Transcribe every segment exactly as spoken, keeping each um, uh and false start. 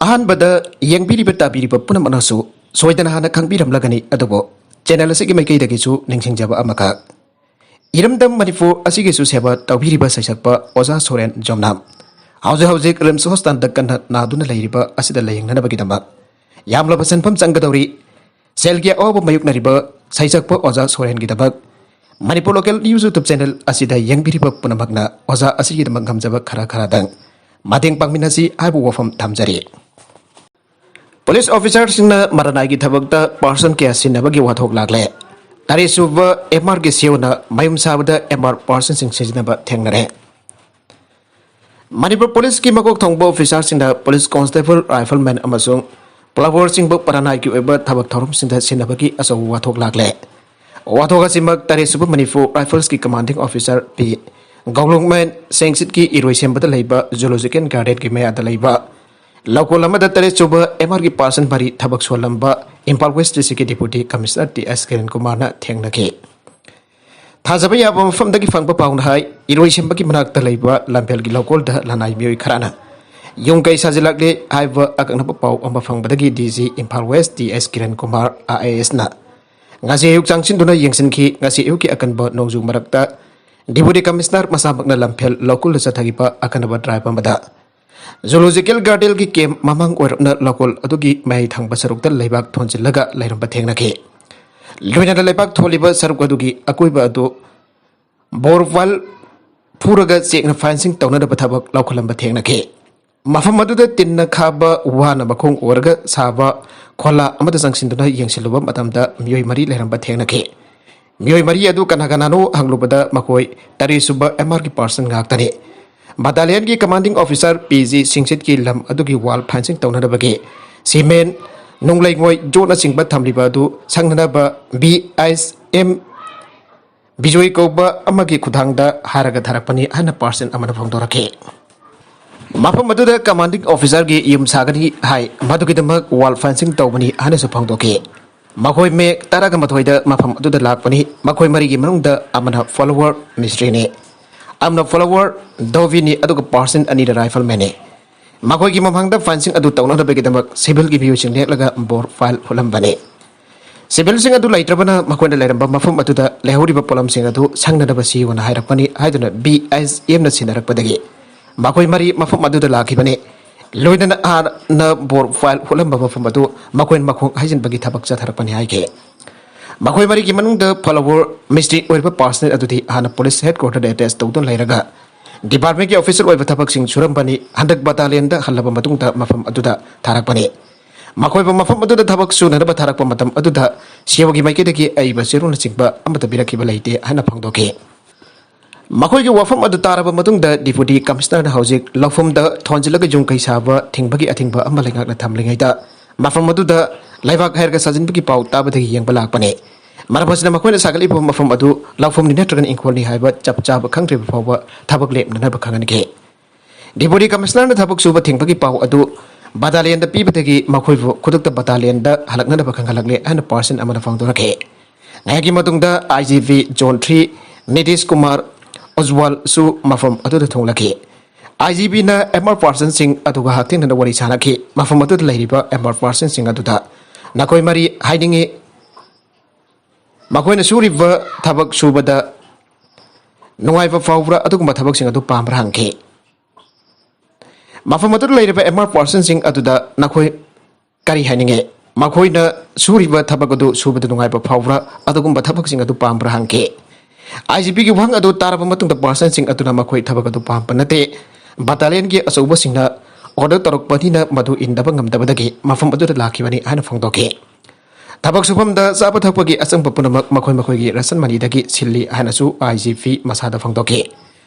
ꯑꯍꯥꯟꯕꯗ ꯌꯦꯡꯕꯤꯔꯤꯕ ꯇꯥꯕꯤꯔꯤꯕ ꯄꯨꯝꯅꯃꯛꯅꯁꯨ ꯁꯣꯏꯗꯅ ꯍꯥꯟꯅ ꯈꯪꯕꯤꯔꯝꯂꯒꯅꯤ, ꯑꯗꯨꯕꯨ ꯆꯦꯅꯦꯜ ꯑꯁꯤꯒꯤ ꯃꯥꯏꯀꯩꯗꯒꯤꯁꯨ ꯅꯤꯡꯁꯤꯡꯖꯕ ꯑꯃꯈꯛ, ꯏꯔꯝꯗꯝ ꯃꯅꯤꯄꯨꯔ ꯑꯁꯤꯒꯤꯁꯨ ꯁꯦꯕꯥ ꯇꯧꯕꯤꯔꯤꯕ ꯁꯩꯁꯛꯄ ꯑꯣꯖꯥ ꯁꯣꯔꯦꯟ ꯖꯣꯝꯅꯥꯝ ꯍꯧꯖꯤꯛ ꯍꯧꯖꯤꯛ ꯔꯤꯝꯁ ꯍꯣꯁꯄꯤꯇꯥꯜꯗ ꯀꯟꯅ ꯅꯥꯗꯨꯅ ꯂꯩꯔꯤꯕ ꯑꯁꯤꯗ ꯂꯥꯌꯦꯡꯅꯅꯕꯒꯤꯗꯃꯛ ꯌꯥꯝꯂꯕ ꯁꯦꯟꯐꯝ ꯆꯪꯒꯗꯧꯔꯤ, ꯁꯦꯜꯒꯤ ꯑꯋꯥꯕ ꯃꯥꯌꯣꯛꯅꯔꯤꯕ ꯁꯩꯁꯛꯄ ꯑꯣꯖꯥ ꯁꯣꯔꯦꯟꯒꯤꯗꯃꯛ Manipur local news YouTube channel ꯑꯁꯤꯗ ꯌꯦꯡꯕꯤꯔꯤꯕ ꯄꯨꯝꯅꯃꯛꯅ ꯑꯣꯖꯥ ꯑꯁꯤꯒꯤꯗꯃꯛ ꯉꯝꯖꯕ ꯈꯔ ꯈꯔꯗꯪ ꯃꯇꯦꯡ ꯄꯥꯡꯃꯤꯟꯅꯁꯤ ꯍꯥꯏꯕ ꯋꯥꯐꯝ ꯊꯝꯖꯔꯤ꯫ ꯄꯨꯂꯤꯁ ꯑꯣꯐꯤꯁꯥꯔꯁꯤꯡꯅ ꯃꯔꯅꯥꯏꯒꯤ ꯊꯕꯛꯇ ꯄꯥꯔꯁꯟ ꯀꯌꯥ ꯁꯤꯟꯅꯕꯒꯤ ꯋꯥꯊꯣꯛ ꯂꯥꯛꯂꯦ꯫ ꯇꯔꯦꯠꯁꯨꯕ ꯑꯦꯝ ꯑꯥꯔꯒꯤ ꯁꯤꯑꯣꯅ ꯃꯌꯨꯝ ꯁꯥꯕꯗ ꯑꯦꯝ ꯑꯥꯔ ꯄꯥꯔꯁꯟꯁꯤꯡ ꯁꯤꯖꯤꯟꯅꯕ ꯊꯦꯡꯅꯔꯦ꯫ ꯃꯅꯤꯄꯨꯔ ꯄꯨꯂꯤꯁꯀꯤ ꯃꯀꯣꯛ ꯊꯣꯡꯕ ꯑꯣꯐꯤꯁꯥꯔꯁꯤꯡꯅ ꯄꯨꯂꯤꯁ ꯀꯣꯟꯁꯇꯦꯕꯜ, ꯔꯥꯏꯐꯜꯃꯦꯟ ꯑꯃꯁꯨꯡ ꯄ꯭ꯂꯥꯋꯔꯁꯤꯡꯕꯨ ꯄꯔꯥꯅꯥꯏꯒꯤ ꯑꯣꯏꯕ ꯊꯕꯛ ꯊꯧꯔꯝꯁꯤꯡꯗ ꯁꯤꯖꯤꯟꯅꯕꯒꯤ ꯑꯆꯧꯕ ꯋꯥꯊꯣꯛ ꯂꯥꯛꯂꯦ꯫ ꯋꯥꯊꯣꯛ ꯑꯁꯤꯃꯛ ꯇꯔꯦꯠꯁꯨꯕ ꯃꯅꯤꯄꯨꯔ ꯔꯥꯏꯐꯜꯁꯀꯤ ꯀꯃꯥꯟꯗꯤꯡ ꯑꯣꯐꯤꯁꯥꯔ ꯄꯤ ꯒꯧꯂꯨꯡꯃꯦꯟ ꯁꯦꯡꯁꯤꯠꯀꯤ ꯏꯔꯣꯏꯁꯦꯝꯕꯗ ꯂꯩꯕ ꯖꯨꯂꯣꯖꯤꯀꯦꯜ ꯒꯥꯔꯗꯦꯟꯒꯤ ꯃꯌꯥꯗ ꯂꯩꯕ ꯂꯧꯀꯣꯜ ꯑꯃꯗ ꯇꯔꯦꯠꯁꯨꯕ ꯑꯦꯝ ꯑꯥꯔꯒꯤ ꯄꯥꯔꯁꯟ ꯃꯔꯤ ꯊꯕꯛ ꯁꯨꯍꯜꯂꯝꯕ ꯏꯝꯐꯥꯜ ꯋꯦꯁ ꯗꯤꯁꯇ꯭ꯔꯤꯛꯀꯤ deputy commissioner T S Kiran ꯀꯨꯃꯥꯔꯅ ꯊꯦꯡꯅꯈꯤ꯫ ꯊꯥꯖꯕ ꯌꯥꯕ ꯃꯐꯝꯗꯒꯤ ꯐꯪꯕ ꯄꯥꯎꯅ ꯍꯥꯏ, ꯏꯔꯣꯏꯁꯦꯝꯕꯒꯤ ꯃꯅꯥꯛꯇ ꯂꯩꯕ ꯂꯝꯐꯦꯜꯒꯤ ꯂꯧꯀꯣꯜꯗ ꯂꯅꯥꯏ ꯃꯤꯑꯣꯏ ꯈꯔꯅ ꯌꯨꯝ ꯀꯩ ꯁꯥꯖꯤꯜꯂꯛꯂꯦ ꯍꯥꯏꯕ ꯑꯀꯛꯅꯕ ꯄꯥꯎ ꯑꯃ ꯐꯪꯕꯗꯒꯤ D G Imphal west T S Kiran Kumar I A ꯑꯦꯁꯅ ꯉꯁꯤ ꯑꯌꯨꯛ ꯆꯪꯁꯤꯟꯗꯨꯅ ꯌꯦꯡꯁꯤꯟꯈꯤ꯫ ꯉꯁꯤ ꯑꯌꯨꯛꯀꯤ ꯑꯀꯟꯕ ꯅꯣꯡꯖꯨ ꯃꯔꯛꯇ ꯗꯤꯄꯨꯇꯤ ꯀꯃꯤꯁꯅꯔ ꯃꯁꯥꯃꯛꯅ ꯂꯝꯐꯦꯜ ꯂꯧꯀꯣꯜꯗ ꯆꯠꯊꯈꯤꯕ ꯑꯀꯟꯕ ꯗ꯭ꯔꯥꯏꯚ ꯑꯃꯗ ꯖꯨꯂꯣꯖꯤꯀꯦꯜ ꯒꯥꯔꯗꯦꯟꯒꯤ ꯀꯦꯝ ꯃꯃꯥꯡ ꯑꯣꯏꯔꯞꯅ ꯂꯧꯀꯣꯜ ꯑꯗꯨꯒꯤ ꯃꯌꯥꯏ ꯊꯪꯕ ꯁꯔꯨꯛꯇ ꯂꯩꯕꯥꯛ ꯊꯣꯟꯖꯤꯜꯂꯒ ꯂꯩꯔꯝꯕ ꯊꯦꯡꯅꯈꯤ꯫ ꯂꯣꯏꯅꯅ ꯂꯩꯕꯥꯛ ꯊꯣꯜꯂꯤꯕ ꯁꯔꯨꯛ ꯑꯗꯨꯒꯤ ꯑꯀꯣꯏꯕ ꯑꯗꯨ ꯕꯣꯔꯋꯦꯜ ꯐꯨꯔꯒ ꯆꯦꯛꯅ ꯐꯦꯟꯁꯤꯡ ꯇꯧꯅꯅꯕ ꯊꯕꯛ ꯂꯧꯈꯠꯂꯝꯕ ꯊꯦꯡꯅꯈꯤ꯫ ꯃꯐꯝ ꯑꯗꯨꯗ ꯇꯤꯟꯅ ꯈꯥꯕ ꯋꯥꯅ ꯃꯈꯣꯡ ꯑꯣꯏꯔꯒ ꯁꯥꯕ ꯈꯣꯂꯥ ꯑꯃꯗ ꯆꯪꯁꯤꯟꯗꯨꯅ ꯌꯦꯡꯁꯤꯜꯂꯨꯕ ꯃꯇꯝꯗ ꯃꯤꯑꯣꯏ ꯃꯔꯤ ꯂꯩꯔꯝꯕ ꯊꯦꯡꯅꯈꯤ꯫ ꯃꯤꯑꯣꯏ ꯃꯔꯤ ꯑꯗꯨ ꯀꯅꯥ ꯀꯅꯥꯅꯣ ꯍꯪꯂꯨꯕꯗ ꯃꯈꯣꯏ ꯇꯔꯦꯠꯁꯨꯕ ꯑꯦꯝ ꯑꯥꯔꯒꯤ ꯄꯥꯔꯁꯟ ꯉꯥꯛꯇꯅꯤ꯫ ꯕꯇꯥꯂꯤꯌꯟꯒꯤ ꯀꯃꯥꯟꯗꯤꯡ ꯑꯣꯐꯤꯁꯥꯔ ꯄꯤ ꯖꯤ ꯁꯤꯡꯁꯤꯠꯀꯤ ꯂꯝ ꯑꯗꯨꯒꯤ ꯋꯥꯜ ꯐꯦꯟꯁꯤꯡ ꯇꯧꯅꯅꯕꯒꯤ ꯁꯤꯃꯦꯟ, ꯅꯨꯡꯂꯩꯉꯣꯏ, ꯖꯣꯠꯅꯆꯤꯡꯕ ꯊꯝꯂꯤꯕ ꯑꯗꯨ ꯁꯪꯅꯅꯕ ꯕꯤ ꯑꯥꯏ ꯑꯦꯁ ꯑꯦꯝ ꯕꯤꯖꯣꯏ ꯀꯧꯕ ꯑꯃꯒꯤ ꯈꯨꯠꯊꯥꯡꯗ ꯍꯥꯏꯔꯒ ꯊꯥꯔꯛꯄꯅꯤ ꯍꯥꯏꯅ ꯄꯥꯔꯁꯟ ꯑꯃꯅ ꯐꯣꯡꯗꯣꯔꯛꯈꯤ꯫ ꯃꯐꯝ ꯑꯗꯨꯗ ꯀꯃꯥꯟꯗꯤꯡ ꯑꯣꯐꯤꯁꯥꯔꯒꯤ ꯌꯨꯝ ꯁꯥꯒꯅꯤ ꯍꯥꯏ, ꯃꯗꯨꯒꯤꯗꯃꯛ ꯋꯥꯜ ꯐꯦꯟꯁꯤꯡ ꯇꯧꯕꯅꯤ ꯍꯥꯏꯅꯁꯨ ꯐꯣꯡꯗꯣꯛꯈꯤ꯫ ꯃꯈꯣꯏ ꯃꯦ ꯇꯔꯥꯒ ꯃꯥꯊꯣꯏꯗ ꯃꯐꯝ ꯑꯗꯨꯗ ꯂꯥꯛꯄꯅꯤ꯫ ꯃꯈꯣꯏ ꯃꯔꯤꯒꯤ ꯃꯅꯨꯡꯗ ꯑꯃꯅ ꯐꯣꯂꯣꯋꯔ ꯃꯤꯁꯇ꯭ꯔꯤꯅꯤ, ꯑꯃꯅ ꯐꯣꯂꯣꯋꯔ ꯙꯣꯕꯤꯅꯤ, ꯑꯗꯨꯒ ꯄꯥꯔꯁꯟ ꯑꯅꯤꯅ ꯔꯥꯏꯐꯜꯃꯦꯟꯅꯤ꯫ ꯃꯈꯣꯏꯒꯤ ꯃꯃꯥꯡꯗ ꯐꯥꯏꯟꯁꯤꯡ ꯑꯗꯨ ꯇꯧꯅꯅꯕꯒꯤꯗꯃꯛ ꯁꯤꯚꯤꯜꯒꯤ ꯃꯤꯑꯣꯏꯁꯤꯡ ꯅꯦꯛꯂꯒ ꯕꯣꯔ ꯐꯥꯏꯜ ꯍꯨꯠꯂꯝꯕꯅꯤ꯫ ꯁꯤꯚꯤꯜꯁꯤꯡ ꯑꯗꯨ ꯂꯩꯇ꯭ꯔꯕꯅ ꯃꯈꯣꯏꯅ ꯂꯩꯔꯝꯕ ꯃꯐꯝ ꯑꯗꯨꯗ ꯂꯩꯍꯧꯔꯤꯕ ꯄꯣꯠꯂꯝꯁꯤꯡ ꯑꯗꯨ ꯁꯪꯅꯅꯕ ꯁꯤꯌꯨꯅ ꯍꯥꯏꯔꯛꯄꯅꯤ ꯍꯥꯏꯗꯨꯅ ꯕꯤ ꯑꯥꯏ ꯑꯦꯁ ꯑꯦꯝꯅ ꯁꯤꯟꯅꯔꯛꯄꯗꯒꯤ ꯃꯈꯣꯏ ꯃꯔꯤ ꯃꯐꯝ ꯑꯗꯨꯗ ꯂꯥꯛꯈꯤꯕꯅꯤ꯫ ꯂꯣꯏꯅꯅ ꯍꯥꯟꯅ ꯕꯣꯔ ꯐꯥꯏꯜ ꯍꯨꯠꯂꯝꯕ ꯃꯐꯝ ꯑꯗꯨ ꯃꯈꯣꯏꯅ ꯃꯈꯣꯡ ꯍꯩꯖꯤꯟꯕꯒꯤ ꯊꯕꯛ ꯆꯠꯊꯔꯛꯄꯅꯤ ꯍꯥꯏꯈꯤ꯫ ꯃꯈꯣꯏ ꯃꯔꯤꯒꯤ ꯃꯅꯨꯡꯗ ꯐꯣꯂꯣꯋꯔ ꯃꯤꯁꯇ꯭ꯔꯤ ꯑꯣꯏꯔꯤꯕ ꯄꯥꯔꯁꯅꯦꯜ ꯑꯗꯨꯗꯤ ꯍꯥꯟꯅ ꯄꯨꯂꯤꯁ ꯍꯦꯗꯀ꯭ꯋꯥꯇꯔꯗ ꯑꯦꯇꯦꯁ ꯇꯧꯗꯨꯅ ꯂꯩꯔꯒ ꯗꯤꯄꯥꯔꯠꯃꯦꯟꯒꯤ ꯑꯣꯐꯤꯁꯤꯌꯦꯜ ꯑꯣꯏꯕ ꯊꯕꯛꯁꯤꯡ ꯁꯨꯔꯝꯕꯅꯤ꯫ ꯍꯟꯗꯛ ꯕꯇꯥꯂꯤꯌꯟꯗ ꯍꯜꯂꯕ ꯃꯇꯨꯡꯗ ꯃꯐꯝ ꯑꯗꯨꯗ ꯊꯥꯔꯛꯄꯅꯤ꯫ ꯃꯈꯣꯏꯕꯨ ꯃꯐꯝ ꯑꯗꯨꯗ ꯊꯕꯛ ꯁꯨꯅꯅꯕ ꯊꯥꯔꯛꯄ ꯃꯇꯝ ꯑꯗꯨꯗ ꯁꯤꯑꯣꯒꯤ ꯃꯥꯏꯀꯩꯗꯒꯤ ꯑꯏꯕ ꯆꯦꯔꯣꯜꯅꯆꯤꯡꯕ ꯑꯃꯠꯇ ꯄꯤꯔꯛꯈꯤꯕ ꯂꯩꯇꯦ ꯍꯥꯏꯅ ꯐꯣꯡꯗꯣꯛꯈꯤ꯫ ꯃꯈꯣꯏꯒꯤ ꯋꯥꯐꯝ ꯑꯗꯨ ꯇꯥꯔꯕ ꯃꯇꯨꯡꯗ ꯗꯤꯄꯨꯇꯤ ꯀꯃꯤꯁꯅꯔꯅ ꯍꯧꯖꯤꯛ ꯂꯧꯐꯝꯗ ꯊꯣꯟꯖꯤꯜꯂꯒ ꯌꯨꯝ ꯀꯩ ꯁꯥꯕ ꯊꯤꯡꯕꯒꯤ ꯑꯊꯤꯡꯕ ꯑꯃ ꯂꯩꯉꯥꯛꯅ ꯊꯝꯂꯤꯉꯩꯗ ꯃꯐꯝ ꯑꯗꯨꯗ ꯂꯩꯕꯥꯛ ꯍꯩꯔꯒ ꯁꯥꯖꯤꯟꯕꯒꯤ ꯄꯥꯎ ꯇꯥꯕꯗꯒꯤ ꯌꯦꯡꯕ ꯂꯥꯛꯄꯅꯤ꯫ ꯃꯔꯝ ꯑꯁꯤꯅ ꯃꯈꯣꯏꯅ ꯁꯥꯒꯠꯂꯤꯕ ꯃꯐꯝ ꯑꯗꯨ ꯂꯧꯐꯝꯅꯤ ꯅꯠꯇ꯭ꯔꯒꯅ ꯏꯪꯈꯣꯜꯅꯤ ꯍꯥꯏꯕ ꯆꯞ ꯆꯥꯕ ꯈꯪꯗ꯭ꯔꯤꯕ ꯐꯥꯎꯕ ꯊꯕꯛ ꯂꯦꯞꯅꯅꯕ ꯈꯪꯍꯟꯈꯤ꯫ ꯗꯤꯄꯨꯇꯤ ꯀꯃꯤꯁꯅꯔꯅ ꯊꯕꯛ ꯁꯨꯕ ꯊꯤꯡꯕꯒꯤ ꯄꯥꯎ ꯑꯗꯨ ꯕꯇꯥꯂꯤꯌꯟꯗ ꯄꯤꯕꯗꯒꯤ ꯃꯈꯣꯏꯕꯨ ꯈꯨꯗꯛꯇ ꯕꯇꯥꯂꯤꯌꯟꯗ ꯍꯜꯂꯛꯅꯅꯕ ꯈꯪꯍꯜꯂꯛꯂꯦ ꯍꯥꯏꯅ ꯄꯥꯔꯁꯟ ꯑꯃꯅ ꯐꯣꯡꯗꯣꯔꯛꯈꯤ꯫ ꯉꯥꯏꯍꯥꯛꯀꯤ ꯃꯇꯨꯡꯗ I G P zone three Nitish Kumar ꯎꯖ꯭ꯋꯜꯁꯨ ꯃꯐꯝ ꯑꯗꯨꯗ ꯊꯨꯡꯂꯛꯈꯤ꯫ ꯑꯥꯏ ꯖꯤ ꯄꯤꯅ ꯑꯦꯝ ꯑꯥꯔ ꯄꯥꯔꯁꯟꯁꯤꯡ ꯑꯗꯨꯒ ꯍꯛꯊꯦꯡꯅꯅ ꯋꯥꯔꯤ ꯁꯥꯅꯈꯤ꯫ ꯃꯐꯝ ꯑꯗꯨꯗ ꯂꯩꯔꯤꯕ ꯑꯦꯝ ꯑꯥꯔ ꯄꯥꯔꯁꯟꯁꯤꯡ ꯑꯗꯨꯗ ꯅꯈꯣꯏ ꯃꯔꯤ ꯍꯥꯏꯅꯤꯡꯏ, ꯃꯈꯣꯏꯅ ꯁꯨꯔꯤꯕ ꯊꯕꯛ ꯁꯨꯕꯗ ꯅꯨꯡꯉꯥꯏꯕ ꯐꯥꯎꯕ꯭ꯔꯥ, ꯑꯗꯨꯒꯨꯝꯕ ꯊꯕꯛꯁꯤꯡ ꯑꯗꯨ ꯄꯥꯝꯕ꯭ꯔꯥ ꯍꯪꯈꯤ꯫ ꯃꯐꯝ ꯑꯗꯨꯗ ꯂꯩꯔꯤꯕ ꯑꯦꯝ ꯑꯥꯔ ꯄꯥꯔꯁꯟꯁꯤꯡ ꯑꯗꯨꯗ ꯅꯈꯣꯏ ꯀꯔꯤ ꯍꯥꯏꯅꯤꯡꯉꯤ? ꯃꯈꯣꯏꯅ ꯁꯨꯔꯤꯕ ꯊꯕꯛ ꯑꯗꯨ ꯁꯨꯕꯗ ꯅꯨꯡꯉꯥꯏꯕ ꯐꯥꯎꯕ꯭ꯔꯥ? ꯑꯗꯨꯒꯨꯝꯕ ꯊꯕꯛꯁꯤꯡ ꯑꯗꯨ ꯄꯥꯝꯕ꯭ꯔꯥ ꯍꯪꯈꯤ꯫ ꯑꯥꯏ ꯖꯤ ꯄꯤꯒꯤ ꯋꯥꯍꯪ ꯑꯗꯨ ꯇꯥꯔꯕ ꯃꯇꯨꯡꯗ ꯄꯥꯔꯁꯟꯁꯤꯡ ꯑꯗꯨꯅ ꯃꯈꯣꯏ ꯊꯕꯛ ꯑꯗꯨ ꯄꯥꯝꯕ ꯅꯠꯇꯦ, ꯕꯇꯥꯂꯤꯌꯟꯒꯤ ꯑꯆꯧꯕꯁꯤꯡꯅ ꯑꯣꯔꯗꯔ ꯇꯧꯔꯛꯄꯅꯤꯅ ꯃꯗꯨ ꯏꯟꯗꯕ ꯉꯝꯗꯕꯗꯒꯤ ꯃꯐꯝ ꯑꯗꯨꯗ ꯂꯥꯛꯈꯤꯕꯅꯤ ꯍꯥꯏꯅ ꯐꯣꯡꯗꯣꯛꯈꯤ꯫ ꯊꯕꯛ ꯁꯨꯐꯝꯗ ꯆꯥꯕ ꯊꯛꯄꯒꯤ ꯑꯆꯪꯕ ꯄꯨꯝꯅꯃꯛ ꯃꯈꯣꯏ ꯃꯈꯣꯏꯒꯤ ꯔꯦꯁꯟ ꯃꯅꯤꯗꯒꯤ ꯁꯤꯜꯂꯤ ꯍꯥꯏꯅꯁꯨ ꯑꯥꯏ ꯖꯤ ꯄꯤ ꯃꯁꯥꯗ ꯐꯣꯡꯗꯣꯛꯈꯤ꯫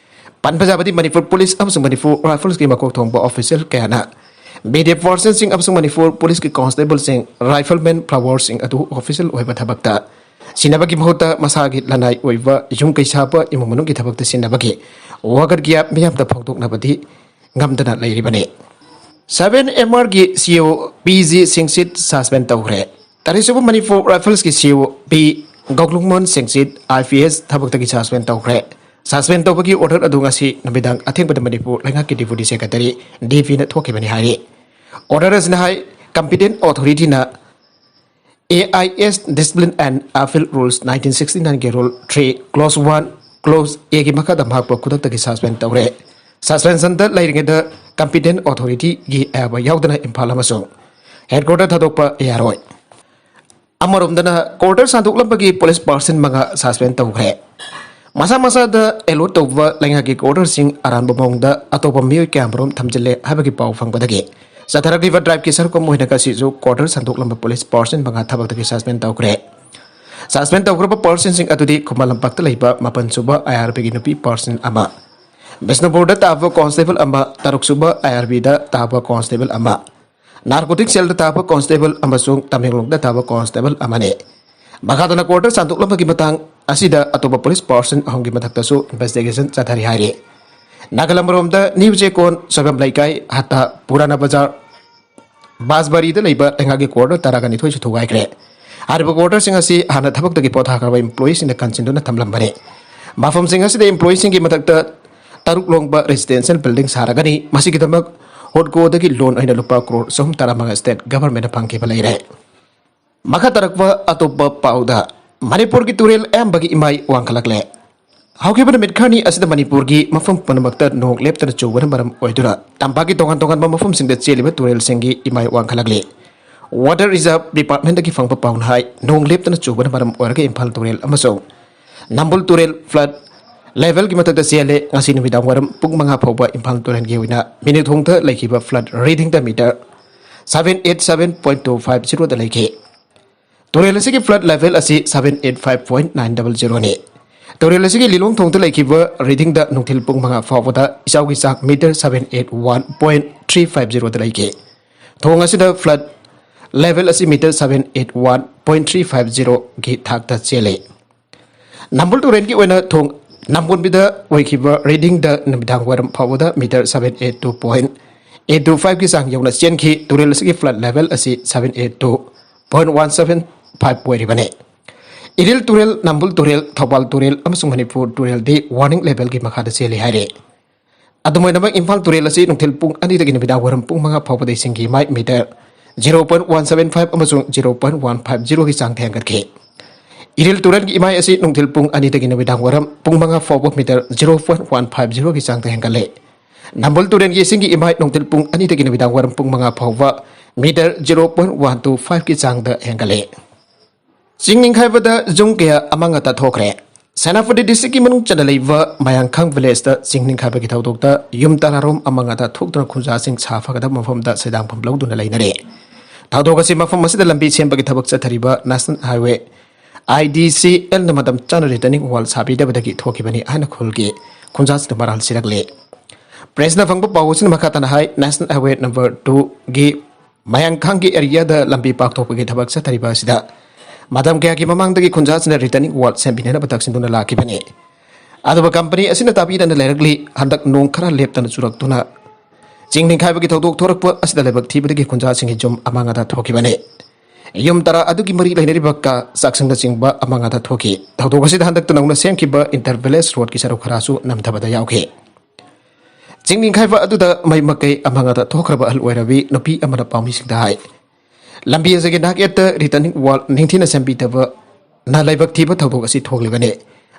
ꯄꯟꯕ ꯌꯥꯕꯗꯤ ꯃꯅꯤꯄꯨꯔ ꯄꯨꯂꯤꯁ ꯑꯃꯁꯨꯡ ꯃꯅꯤꯄꯨꯔ ꯔꯥꯏꯐꯜꯁꯀꯤ ꯃꯀꯣꯛ ꯊꯣꯡꯕ ꯑꯣꯐꯤꯁꯤꯌꯦꯜ ꯀꯌꯥꯅ ꯃꯤꯗꯤꯌꯥ ꯄꯥꯔꯁꯟꯁꯤꯡ ꯑꯃꯁꯨꯡ ꯃꯅꯤꯄꯨꯔ ꯄꯨꯂꯤꯁꯀꯤ ꯀꯣꯟꯁꯇꯦꯕꯜꯁꯤꯡ, ꯔꯥꯏꯐꯜꯃꯦꯟ ꯐ꯭ꯂꯥꯋꯔꯁꯤꯡ ꯑꯗꯨ ꯑꯣꯐꯤꯁꯤꯌꯦꯜ ꯑꯣꯏꯕ ꯊꯕꯛꯇ ꯁꯤꯟꯅꯕꯒꯤ ꯃꯍꯨꯠꯇ ꯃꯁꯥꯒꯤ ꯂꯅꯥꯏ ꯑꯣꯏꯕ ꯌꯨꯝ ꯀꯩ ꯁꯥꯕ ꯏꯃꯨꯡ ꯃꯅꯨꯡꯒꯤ ꯊꯕꯛꯇ ꯁꯤꯟꯅꯕꯒꯤ ꯋꯥꯀꯠ ꯀꯌꯥ ꯃꯤꯌꯥꯝꯗ ꯐꯣꯡꯗꯣꯛꯅꯕꯗꯤ ꯉꯝꯗꯅ ꯂꯩꯔꯤꯕꯅꯤ꯫ ꯁꯚꯦꯟ ꯑꯦꯝ ꯑꯥꯔꯒꯤ ꯁꯤ ꯏ ꯑꯣ ꯄꯤ ꯖꯤ ꯁꯤꯡꯁꯤꯠ ꯁꯁꯄꯦꯟ ꯇꯧꯈ꯭ꯔꯦ꯫ ꯇꯔꯦꯠ ꯁꯨꯕ ꯃꯅꯤꯄꯨꯔ ꯔꯥꯏꯐꯜꯁꯀꯤ ꯁꯤ ꯏ ꯑꯣ ꯄꯤ ꯒꯣꯀꯨꯜꯃꯣꯍꯟ ꯁꯤꯡꯁꯤꯠ ꯑꯥꯏ ꯄꯤ ꯑꯦꯁ ꯊꯕꯛꯇꯒꯤ ꯁꯁꯄꯦꯟ ꯇꯧꯈ꯭ꯔꯦ꯫ Suspend ꯇꯧꯕꯒꯤ order ꯑꯗꯨ ꯉꯁꯤ ꯅꯨꯃꯤꯗꯥꯡ ꯑꯊꯦꯡꯕꯗ ꯃꯅꯤꯄꯨꯔ ꯂꯩꯉꯥꯛꯀꯤ Deputy Secretary, D P ꯅ ꯊꯣꯛꯈꯤꯕꯅꯤ ꯍꯥꯏꯔꯤ꯫ Order ꯑꯁꯤꯅ ꯍꯥꯏ, competent authority ꯅ A I S Discipline and Appeal Rules nineteen sixty nine ꯒꯤ Rule three, Clause one, Clause A ꯒꯤ ꯃꯈꯥꯗ ꯃꯍꯥꯛꯄꯨ ꯈꯨꯗꯛꯇꯒꯤ suspend ꯇꯧꯔꯦ꯫ Suspension ꯗ ꯂꯩꯔꯤꯉꯩꯗ competent authority ꯒꯤ ꯑꯌꯥꯕ ꯌꯥꯎꯗꯅ ꯏꯝꯐꯥꯜ ꯑꯃꯁꯨꯡ headquarter ꯊꯥꯗꯣꯛꯄ ꯌꯥꯔꯣꯏ꯫ ꯑꯃꯔꯣꯝꯗꯅ, quarter ꯁꯟꯗꯣꯛꯂꯝꯕꯒꯤ police person ꯃꯉꯥ suspend ꯇꯧꯈ꯭ꯔꯦ꯫ ꯃꯁꯥ ꯃꯁꯥꯗ allot ꯇꯧꯕ ꯂꯩꯉꯥꯛꯀꯤ quarter ꯁꯤꯡ ꯑꯔꯥꯟꯕ ꯃꯑꯣꯡꯗ ꯑꯇꯣꯞꯄ ꯃꯤꯑꯣꯏ ꯀꯌꯥꯃꯔꯨꯝ ꯊꯝꯖꯤꯜꯂꯦ ꯍꯥꯏꯕꯒꯤ ꯄꯥꯎ ꯐꯪꯕꯗꯒꯤ ꯆꯠꯊꯔꯛꯂꯤꯕ drive ꯀꯤ ꯁꯔꯨꯛ ꯑꯃ ꯑꯣꯏꯅ ꯉꯁꯤꯁꯨ quarter ꯁꯟꯗꯣꯛꯂꯝꯕ police person ꯃꯉꯥ ꯊꯕꯛꯇꯒꯤ suspend ꯇꯧꯈ꯭ꯔꯦ꯫ Suspend ꯇꯧꯈ꯭ꯔꯕ person ꯁꯤꯡ ꯑꯗꯨꯗꯤ ꯈꯨꯃꯟ ꯂꯝꯄꯥꯛꯇ ꯂꯩꯕ ꯃꯥꯄꯟ ꯁꯨꯕ I R B ꯒꯤ ꯅꯨꯄꯤ person ꯑꯃ, ꯕꯤꯁꯅꯨꯄꯨꯔꯗ ꯇꯥꯕ constable ꯑꯃ, ꯇꯔꯨꯛ ꯁꯨꯕ I R B ꯗ ꯇꯥꯕ constable ꯑꯃ, narcotic cell ꯗ ꯇꯥꯕ constable ꯑꯃꯁꯨꯡ ꯇꯃꯦꯡꯂꯣꯡꯗ ꯇꯥꯕ constable ꯑꯃꯅꯤ꯫ ꯃꯈꯥꯗꯅ quarter ꯁꯟꯗꯣꯛꯂꯝꯕꯒꯤ ꯃꯇꯥꯡ ꯑꯁꯤꯗ ꯑꯇꯣꯞꯄ police person ꯑꯍꯨꯝꯒꯤ ꯃꯊꯛꯇꯁꯨ investigation ꯆꯠꯊꯔꯤ ꯍꯥꯏꯔꯤ꯫ ꯅꯥꯒꯥꯂꯝ ꯔꯣꯝꯗ ꯅ꯭ꯌꯨ ꯆꯦꯀꯣꯟ, ꯁꯣꯏꯕꯝ ꯂꯩꯀꯥꯏ, ꯍꯠꯇꯥ, ꯄꯨꯔꯥꯅꯥ ꯕꯖꯥꯔ, ꯕꯥꯁꯕꯥꯔꯤꯗ ꯂꯩꯕ ꯂꯩꯉꯥꯛꯀꯤ quarter ꯇꯔꯥꯒ ꯅꯤꯊꯣꯏꯁꯨ ꯊꯨꯒꯥꯏꯈ꯭ꯔꯦ꯫ ꯍꯥꯏꯔꯤꯕ quarter ꯁꯤꯡ ꯑꯁꯤ ꯍꯥꯟꯅ ꯊꯕꯛꯇꯒꯤ ꯄꯣꯊꯥꯈ꯭ꯔꯕ employee ꯁꯤꯡꯅ ꯀꯟꯁꯤꯟꯗꯨꯅ ꯊꯝꯂꯝꯕꯅꯤ꯫ ꯃꯐꯝꯁꯤꯡ ꯑꯁꯤꯗ employee ꯁꯤꯡꯒꯤ ꯃꯊꯛꯇ ꯇꯔꯨꯛ ꯂꯣꯡꯕ residential building ꯁꯥꯔꯒꯅꯤ꯫ ꯃꯁꯤꯒꯤꯗꯃꯛ HUDCO ꯗꯒꯤ loan ꯑꯣꯏꯅ ꯂꯨꯄꯥ ꯀ꯭ꯔꯣꯔ ꯆꯍꯨꯝ ꯇꯔꯥꯃꯉꯥ state government ꯅ ꯐꯪꯈꯤꯕ ꯂꯩꯔꯦ꯫ ꯃꯈꯥ ꯇꯥꯔꯛꯄ ꯑꯇꯣꯞꯄ ꯄꯥꯎꯗ, ꯃꯅꯤꯄꯨꯔꯒꯤ ꯇꯨꯔꯦꯜ ꯑꯌꯥꯝꯕꯒꯤ ꯏꯃꯥꯏ ꯋꯥꯡꯈꯠꯂꯛꯂꯦ꯫ ꯍꯧꯈꯤꯕ ꯅꯨꯃꯤꯠ ꯈꯔꯅꯤ ꯑꯁꯤꯗ ꯃꯅꯤꯄꯨꯔꯒꯤ ꯃꯐꯝ ꯄꯨꯝꯅꯃꯛꯇ ꯅꯣꯡ ꯂꯦꯞꯇꯅ ꯆꯨꯕꯅ ꯃꯔꯝ ꯑꯣꯏꯗꯨꯅ ꯇꯝꯄꯥꯛꯀꯤ ꯇꯣꯉꯥꯟ ꯇꯣꯉꯥꯟꯕ ꯃꯐꯝꯁꯤꯡꯗ ꯆꯦꯜꯂꯤꯕ ꯇꯨꯔꯦꯜꯁꯤꯡꯒꯤ ꯏꯃꯥꯏ ꯋꯥꯡꯈꯠꯂꯛꯂꯤ꯫ Water Reserve Department ꯇꯒꯤ ꯐꯪꯕ ꯄꯥꯎꯅ ꯍꯥꯏ, ꯅꯣꯡ ꯂꯦꯞꯇꯅ ꯆꯨꯕꯅ ꯃꯔꯝ ꯑꯣꯏꯔꯒ ꯏꯝꯐꯥꯜ ꯇꯨꯔꯦꯜ ꯑꯃꯁꯨꯡ ꯅꯝꯕꯨꯜ ꯇꯨꯔꯦꯜ flood level ꯒꯤ ꯃꯊꯛꯇ ꯆꯦꯜꯂꯦ꯫ ꯉꯁꯤ ꯅꯨꯃꯤꯗꯥꯡ ꯋꯥꯏꯔꯝ ꯄꯨꯡ ꯃꯉꯥ ꯐꯥꯎꯕ ꯏꯝꯐꯥꯜ ꯇꯨꯔꯦꯜꯒꯤ ꯑꯣꯏꯅ ꯃꯤꯅꯨꯊꯣꯡꯗ ꯂꯩꯈꯤꯕ flood reading ꯗ meter seven eight seven point two five zero ꯗ ꯂꯩꯈꯤ꯫ ꯇꯨꯔꯦꯜ ꯑꯁꯤꯒꯤ flood level ꯑꯁꯤ seven eight five point nine double zero ꯅꯤ꯫ ꯇꯨꯔꯦꯜ ꯑꯁꯤꯒꯤ ꯂꯤꯂꯣꯡ ꯊꯣꯡꯗ ꯂꯩꯈꯤꯕ reading ꯗ ꯅꯨꯡꯊꯤꯜ ꯄꯨꯡ ꯃꯉꯥ ꯐꯥꯎꯕꯗ ꯏꯆꯥꯎꯒꯤ ꯆꯥꯡ meter seven eight one point three five zero ꯗ ꯂꯩꯈꯤ꯫ ꯊꯣꯡ ꯑꯁꯤꯗ flood level ꯑꯁꯤ meter seven eight one point three five zero ꯒꯤ ꯊꯥꯛꯇ ꯆꯦꯜꯂꯤ꯫ ꯅꯝꯕꯨꯜ ꯇꯨꯔꯦꯜꯒꯤ ꯑꯣꯏꯅ ꯊꯣꯡ ꯅꯝꯕꯣꯟꯕꯤꯗ ꯑꯣꯏꯈꯤꯕ reading ꯗ ꯅꯨꯃꯤꯗꯥꯡ ꯋꯥꯏꯔꯝ ꯐꯥꯎꯕꯗ meter seven eight two point eight two five ꯒꯤ ꯆꯥꯡ ꯌꯧꯅ ꯆꯦꯟꯈꯤ꯫ ꯇꯨꯔꯦꯜ ꯑꯁꯤꯒꯤ flood level ꯑꯁꯤ seven eight two point one seven five ꯑꯣꯏꯔꯤꯕꯅꯤ꯫ ꯏꯔꯤꯜ ꯇꯨꯔꯦꯜ, ꯅꯝꯕꯨꯜ ꯇꯨꯔꯦꯜ, ꯊꯧꯕꯥꯜ ꯇꯨꯔꯦꯜ ꯑꯃꯁꯨꯡ ꯃꯅꯤꯄꯨꯔ ꯇꯨꯔꯦꯜꯗꯤ ꯋꯥꯔꯅꯤꯡ ꯂꯦꯚꯦꯜꯒꯤ ꯃꯈꯥꯗ ꯆꯦꯜꯂꯤ ꯍꯥꯏꯔꯤ꯫ ꯑꯗꯨꯝ ꯑꯣꯏꯅꯃꯛ, ꯏꯝꯐꯥꯜ ꯇꯨꯔꯦꯜ ꯑꯁꯤ ꯅꯨꯡꯊꯤꯜ ꯄꯨꯡ ꯑꯅꯤꯗꯒꯤ ꯅꯨꯃꯤꯗꯥꯡ ꯋꯥꯏꯔꯝ ꯄꯨꯡ ꯃꯉꯥ ꯐꯥꯎꯕꯗ ꯏꯁꯤꯡꯒꯤ ꯏꯃꯥꯏ metre zero point one seven five ꯑꯃꯁꯨꯡ zero point one five zeroꯒꯤ ꯆꯥꯡꯗ ꯍꯦꯟꯒꯠꯈꯤ꯫ ꯏꯔꯤꯜ ꯇꯨꯔꯦꯜꯒꯤ ꯏꯃꯥꯏ ꯑꯁꯤ ꯅꯨꯡꯊꯤꯜ ꯄꯨꯡ ꯑꯅꯤꯗꯒꯤ ꯅꯨꯃꯤꯗꯥꯡ ꯋꯥꯏꯔꯝ ꯄꯨꯡ ꯃꯉꯥ ꯐꯥꯎꯕ metre zero point one five zeroꯒꯤ ꯆꯥꯡꯗ ꯍꯦꯟꯒꯠꯂꯦ꯫ ꯅꯝꯕꯨꯜ ꯇꯨꯔꯦꯜꯒꯤ ꯏꯁꯤꯡꯒꯤ ꯏꯃꯥꯏ ꯅꯨꯡꯊꯤꯜ ꯄꯨꯡ ꯑꯅꯤꯗꯒꯤ ꯅꯨꯃꯤꯗꯥꯡ ꯋꯥꯏꯔꯝ ꯄꯨꯡ ꯃꯉꯥ ꯐꯥꯎꯕ metre zero point one two fiveꯀꯤ ꯆꯥꯡꯗ ꯍꯦꯟꯒꯠꯂꯦ꯫ ꯆꯤꯡ ꯅꯤꯡꯈꯥꯏꯕꯗ ꯌꯨꯝ ꯀꯌꯥ ꯑꯃꯥꯡ ꯑꯇꯥ ꯊꯣꯛꯈ꯭ꯔꯦ꯫ ꯁꯦꯅꯥꯄꯇꯤ ꯗꯤꯁꯇ꯭ꯔꯤꯛꯀꯤ ꯃꯅꯨꯡ ꯆꯟꯅ ꯂꯩꯕ ꯃꯌꯥꯡꯈꯥꯡ ꯚꯤꯂꯦꯖꯇ ꯆꯤꯡ ꯅꯤꯡꯈꯥꯏꯕꯒꯤ ꯊꯧꯗꯣꯛꯇ ꯌꯨꯝ ꯇꯔꯥꯔꯣꯝ ꯑꯃꯥꯡ ꯑꯇꯥ ꯊꯣꯛꯇꯨꯅ ꯈꯨꯟꯖꯥꯁꯤꯡ ꯁꯥ ꯐꯒꯗꯕ ꯃꯐꯝꯗ ꯁꯦꯟꯗꯥꯡꯐꯝ ꯂꯧꯗꯨꯅ ꯂꯩꯅꯔꯦ꯫ ꯊꯧꯗꯣꯛ ꯑꯁꯤ ꯃꯐꯝ ꯑꯁꯤꯗ ꯂꯝꯕꯤ ꯁꯦꯝꯕꯒꯤ ꯊꯕꯛ ꯆꯠꯊꯔꯤꯕ ꯅꯦꯁꯅꯦꯜ ꯍꯥꯏꯋꯦ, IDCLꯅ ꯃꯇꯝ ꯆꯥꯅ ꯔꯤꯇꯔꯅꯤꯡ ꯋꯥꯜ ꯁꯥꯕꯤꯗꯕꯗꯒꯤ ꯊꯣꯛꯈꯤꯕꯅꯤ ꯍꯥꯏꯅ ꯈꯨꯜꯒꯤ ꯈꯨꯟꯖꯥꯁꯤꯡꯅ ꯃꯔꯥꯜ ꯁꯤꯔꯛꯂꯦ꯫ ꯄ꯭ꯔꯦꯁꯅ ꯐꯪꯕ ꯄꯥꯎ ꯑꯁꯤꯅ ꯃꯈꯥ ꯇꯥꯅ ꯍꯥꯏ, ꯅꯦꯁꯅꯦꯜ ꯍꯥꯏꯋꯦ ꯅꯝꯕꯔ ꯇꯨꯒꯤ ꯃꯌꯥꯡꯈꯥꯡꯒꯤ ꯑꯦꯔꯤꯌꯥꯗ ꯂꯝꯕꯤ ꯄꯥꯛꯊꯣꯛꯄꯒꯤ ꯊꯕꯛ ꯆꯠꯊꯔꯤꯕ ꯑꯁꯤꯗ ꯃꯇꯝ ꯀꯌꯥꯒꯤ ꯃꯃꯥꯡꯗꯒꯤ ꯈꯨꯟꯖꯥꯁꯤꯡꯅ ꯔꯤꯇꯔꯅꯤꯡ ꯋꯥꯜ ꯁꯦꯝꯕꯤꯅꯅꯕ ꯇꯛꯁꯤꯟꯗꯨꯅ ꯂꯥꯛꯈꯤꯕꯅꯤ꯫ ꯑꯗꯨꯕꯨ ꯀꯝꯄꯅꯤ ꯑꯁꯤꯅ ꯇꯥꯕꯤꯗꯅ ꯂꯩꯔꯛꯂꯤ꯫ ꯍꯟꯗꯛ ꯅꯣꯡ ꯈꯔ ꯂꯦꯞꯇꯅ ꯆꯨꯔꯛꯇꯨꯅ ꯆꯤꯡ ꯅꯤꯡꯈꯥꯏꯕꯒꯤ ꯊꯧꯗꯣꯛ ꯊꯣꯔꯛꯄ ꯑꯁꯤꯗ ꯂꯥꯏꯕꯛ ꯊꯤꯕꯗꯒꯤ ꯈꯨꯟꯖꯥꯁꯤꯡꯒꯤ ꯌꯨꯝ ꯑꯃꯥꯡ ꯑꯇꯥ ꯊꯣꯛꯈꯤꯕꯅꯤ꯫ ꯌꯨꯝ ꯇꯔꯥ ꯑꯗꯨꯒꯤ ꯃꯔꯤ ꯂꯩꯅꯔꯤꯕ ꯀꯥ, ꯆꯥꯛꯁꯪꯅꯆꯤꯡꯕ ꯑꯃꯥꯡ ꯑꯇꯥ ꯊꯣꯛꯈꯤ꯫ ꯊꯧꯗꯣꯛ ꯑꯁꯤꯗ ꯍꯟꯗꯛꯇ ꯅꯧꯅ ꯁꯦꯝꯈꯤꯕ ꯏꯟꯇꯔ ꯚꯤꯂꯦꯖ ꯔꯣꯗꯀꯤ ꯁꯔꯨꯛ ꯈꯔꯁꯨ ꯅꯝꯊꯕꯗ ꯌꯥꯎꯈꯤ꯫ ꯆꯤꯡ ꯅꯤꯡꯈꯥꯏꯕ ꯑꯗꯨꯗ ꯃꯩ ꯃꯀꯩ ꯑꯃꯥꯡ ꯑꯇꯥ ꯊꯣꯛꯈ꯭ꯔꯕ ꯑꯍꯜ ꯑꯣꯏꯔꯕꯤ ꯅꯨꯄꯤ ꯑꯃꯅ ꯄꯥꯎꯃꯤꯁꯤꯡꯗ ꯍꯥꯏ, ꯂꯝꯕꯤ ꯑꯁꯤꯒꯤ ꯅꯥꯛꯌꯦꯠꯇ ꯔꯤꯇꯔꯅꯤꯡ ꯋꯥꯜ ꯅꯤꯡꯊꯤꯅ ꯁꯦꯝꯕꯤꯗꯕꯅ ꯂꯥꯏꯕꯛ ꯊꯤꯕ ꯊꯧꯗꯣꯛ ꯑꯁꯤ ꯊꯣꯛꯂꯤꯕꯅꯤ꯫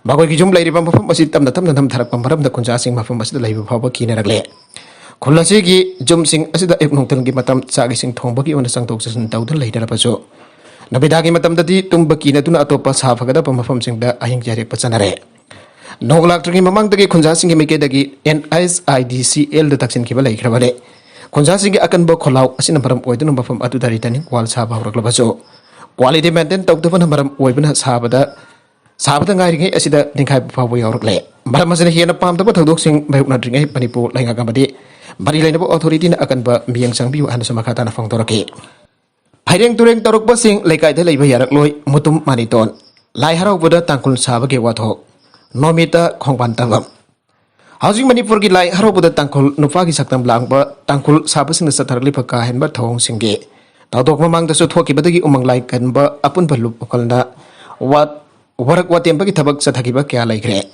ꯃꯈꯣꯏꯒꯤ ꯌꯨꯝ ꯂꯩꯔꯤꯕ ꯃꯐꯝ ꯑꯁꯤ ꯇꯞꯅ ꯇꯞꯅ ꯅꯝꯊꯔꯛꯄ ꯃꯔꯝꯗ ꯈꯨꯟꯖꯥꯁꯤꯡ ꯃꯐꯝ ꯑꯁꯤꯗ ꯂꯩꯕ ꯐꯥꯎꯕ ꯀꯤꯅꯔꯛꯂꯦ꯫ ꯈꯨꯜ ꯑꯁꯤꯒꯤ ꯌꯨꯝꯁꯤꯡ ꯑꯁꯤꯗ ꯑꯌꯨꯛ ꯅꯨꯡꯊꯤꯜꯒꯤ ꯃꯇꯝ ꯆꯥꯛ ꯏꯁꯤꯡ ꯊꯣꯡꯕꯒꯤ ꯑꯣꯏꯅ ꯆꯪꯊꯣꯛ ꯆꯪꯁꯤꯟ ꯇꯧꯗꯨꯅ ꯂꯩꯅꯔꯕꯁꯨ, ꯅꯨꯃꯤꯗꯥꯡꯒꯤ ꯃꯇꯝꯗꯗꯤ ꯇꯨꯝꯕ ꯀꯤꯅꯗꯨꯅ ꯑꯇꯣꯞꯄ ꯁꯥ ꯐꯒꯗꯕ ꯃꯐꯝꯁꯤꯡꯗ ꯑꯍꯤꯡ ꯌꯥꯏꯔꯦꯛꯄ ꯆꯠꯅꯔꯦ꯫ ꯅꯣꯡ ꯂꯥꯛꯇ꯭ꯔꯤꯉꯩ ꯃꯃꯥꯡꯗꯒꯤ ꯈꯨꯟꯖꯥꯁꯤꯡꯒꯤ ꯃꯥꯏꯀꯩꯗꯒꯤ NHIDCLꯗ ꯇꯛꯁꯤꯟꯈꯤꯕ ꯂꯩꯈ꯭ꯔꯕꯅꯤ꯫ ꯈꯨꯟꯖꯥꯁꯤꯡꯒꯤ ꯑꯀꯟꯕ ꯈꯣꯜꯂꯥꯎ ꯑꯁꯤꯅ ꯃꯔꯝ ꯑꯣꯏꯗꯨꯅ ꯃꯐꯝ ꯑꯗꯨꯗ ꯔꯤꯇꯔꯅꯤꯡ ꯋꯥꯜ ꯁꯥꯕ ꯍꯧꯔꯛꯂꯕꯁꯨ, ꯀ꯭ꯋꯥꯂꯤꯇꯤ ꯃꯦꯟꯇꯦꯟ ꯇꯧꯗꯕꯅ ꯃꯔꯝ ꯑꯣꯏꯕꯅ ꯁꯥꯕꯗ, ꯁꯥꯕꯗ ꯉꯥꯏꯔꯤꯉꯩ ꯑꯁꯤꯗ ꯅꯤꯡꯈꯥꯏꯕ ꯐꯥꯎꯕ ꯌꯥꯎꯔꯛꯂꯦ꯫ ꯃꯔꯝ ꯑꯁꯤꯅ ꯍꯦꯟꯅ ꯄꯥꯝꯗꯕ ꯊꯧꯗꯣꯛꯁꯤꯡ ꯃꯥꯌꯣꯛꯅꯗ꯭ꯔꯤꯉꯩ ꯃꯅꯤꯄꯨꯔ ꯂꯩꯉꯥꯛ ꯑꯃꯗꯤ ꯃꯔꯤ ꯂꯩꯅꯕ ꯑꯣꯊꯣꯔꯤꯇꯤꯅ ꯑꯀꯟꯕ ꯃꯤꯠꯌꯦꯡ ꯆꯪꯕꯤꯌꯨ ꯍꯥꯏꯅꯁꯨ ꯃꯈꯥ ꯇꯥꯅ ꯐꯣꯡꯗꯣꯔꯛꯈꯤ꯫ ꯐꯩꯔꯦꯡ ꯇꯨꯔꯦꯡ ꯇꯧꯔꯛꯄꯁꯤꯡ ꯂꯩꯀꯥꯏꯗ ꯂꯩꯕ ꯌꯥꯔꯛꯂꯣꯏ, ꯃꯨꯇꯨꯝ ꯃꯥꯅꯤꯇꯣꯟ꯫ ꯂꯥꯏ ꯍꯔꯥꯎꯕꯗ ꯇꯥꯡꯈꯨꯜ ꯁꯥꯕꯒꯤ ꯋꯥꯊꯣꯛ꯫ ꯅꯣꯃꯤꯇꯥ ꯈꯣꯡꯕꯥꯟ ꯇꯝꯕꯝ꯫ ꯍꯧꯖꯤꯛ ꯃꯅꯤꯄꯨꯔꯒꯤ ꯂꯥꯏ ꯍꯔꯥꯎꯕꯗ ꯇꯥꯡꯈꯨꯜ ꯅꯨꯄꯥꯒꯤ ꯁꯛꯇꯝ ꯂꯥꯡꯕ ꯇꯥꯡꯈꯨꯜ ꯁꯥꯕꯁꯤꯡꯅ ꯆꯠꯊꯔꯛꯂꯤꯕ ꯀꯥ ꯍꯦꯟꯕ ꯊꯧꯑꯣꯡꯁꯤꯡꯒꯤ ꯊꯧꯗꯣꯛ ꯃꯃꯥꯡꯗꯁꯨ ꯊꯣꯛꯈꯤꯕꯗꯒꯤ ꯎꯃꯪ ꯂꯥꯏ ꯀꯟꯕ ꯑꯄꯨꯟꯕ ꯂꯨꯞ ꯋꯥꯈꯜꯅ ꯋꯥꯔꯛ ꯋꯥꯇꯦꯝꯕꯒꯤ ꯊꯕꯛ ꯆꯠꯊꯈꯤꯕ ꯀꯌꯥ ꯂꯩꯈ꯭ꯔꯦ꯫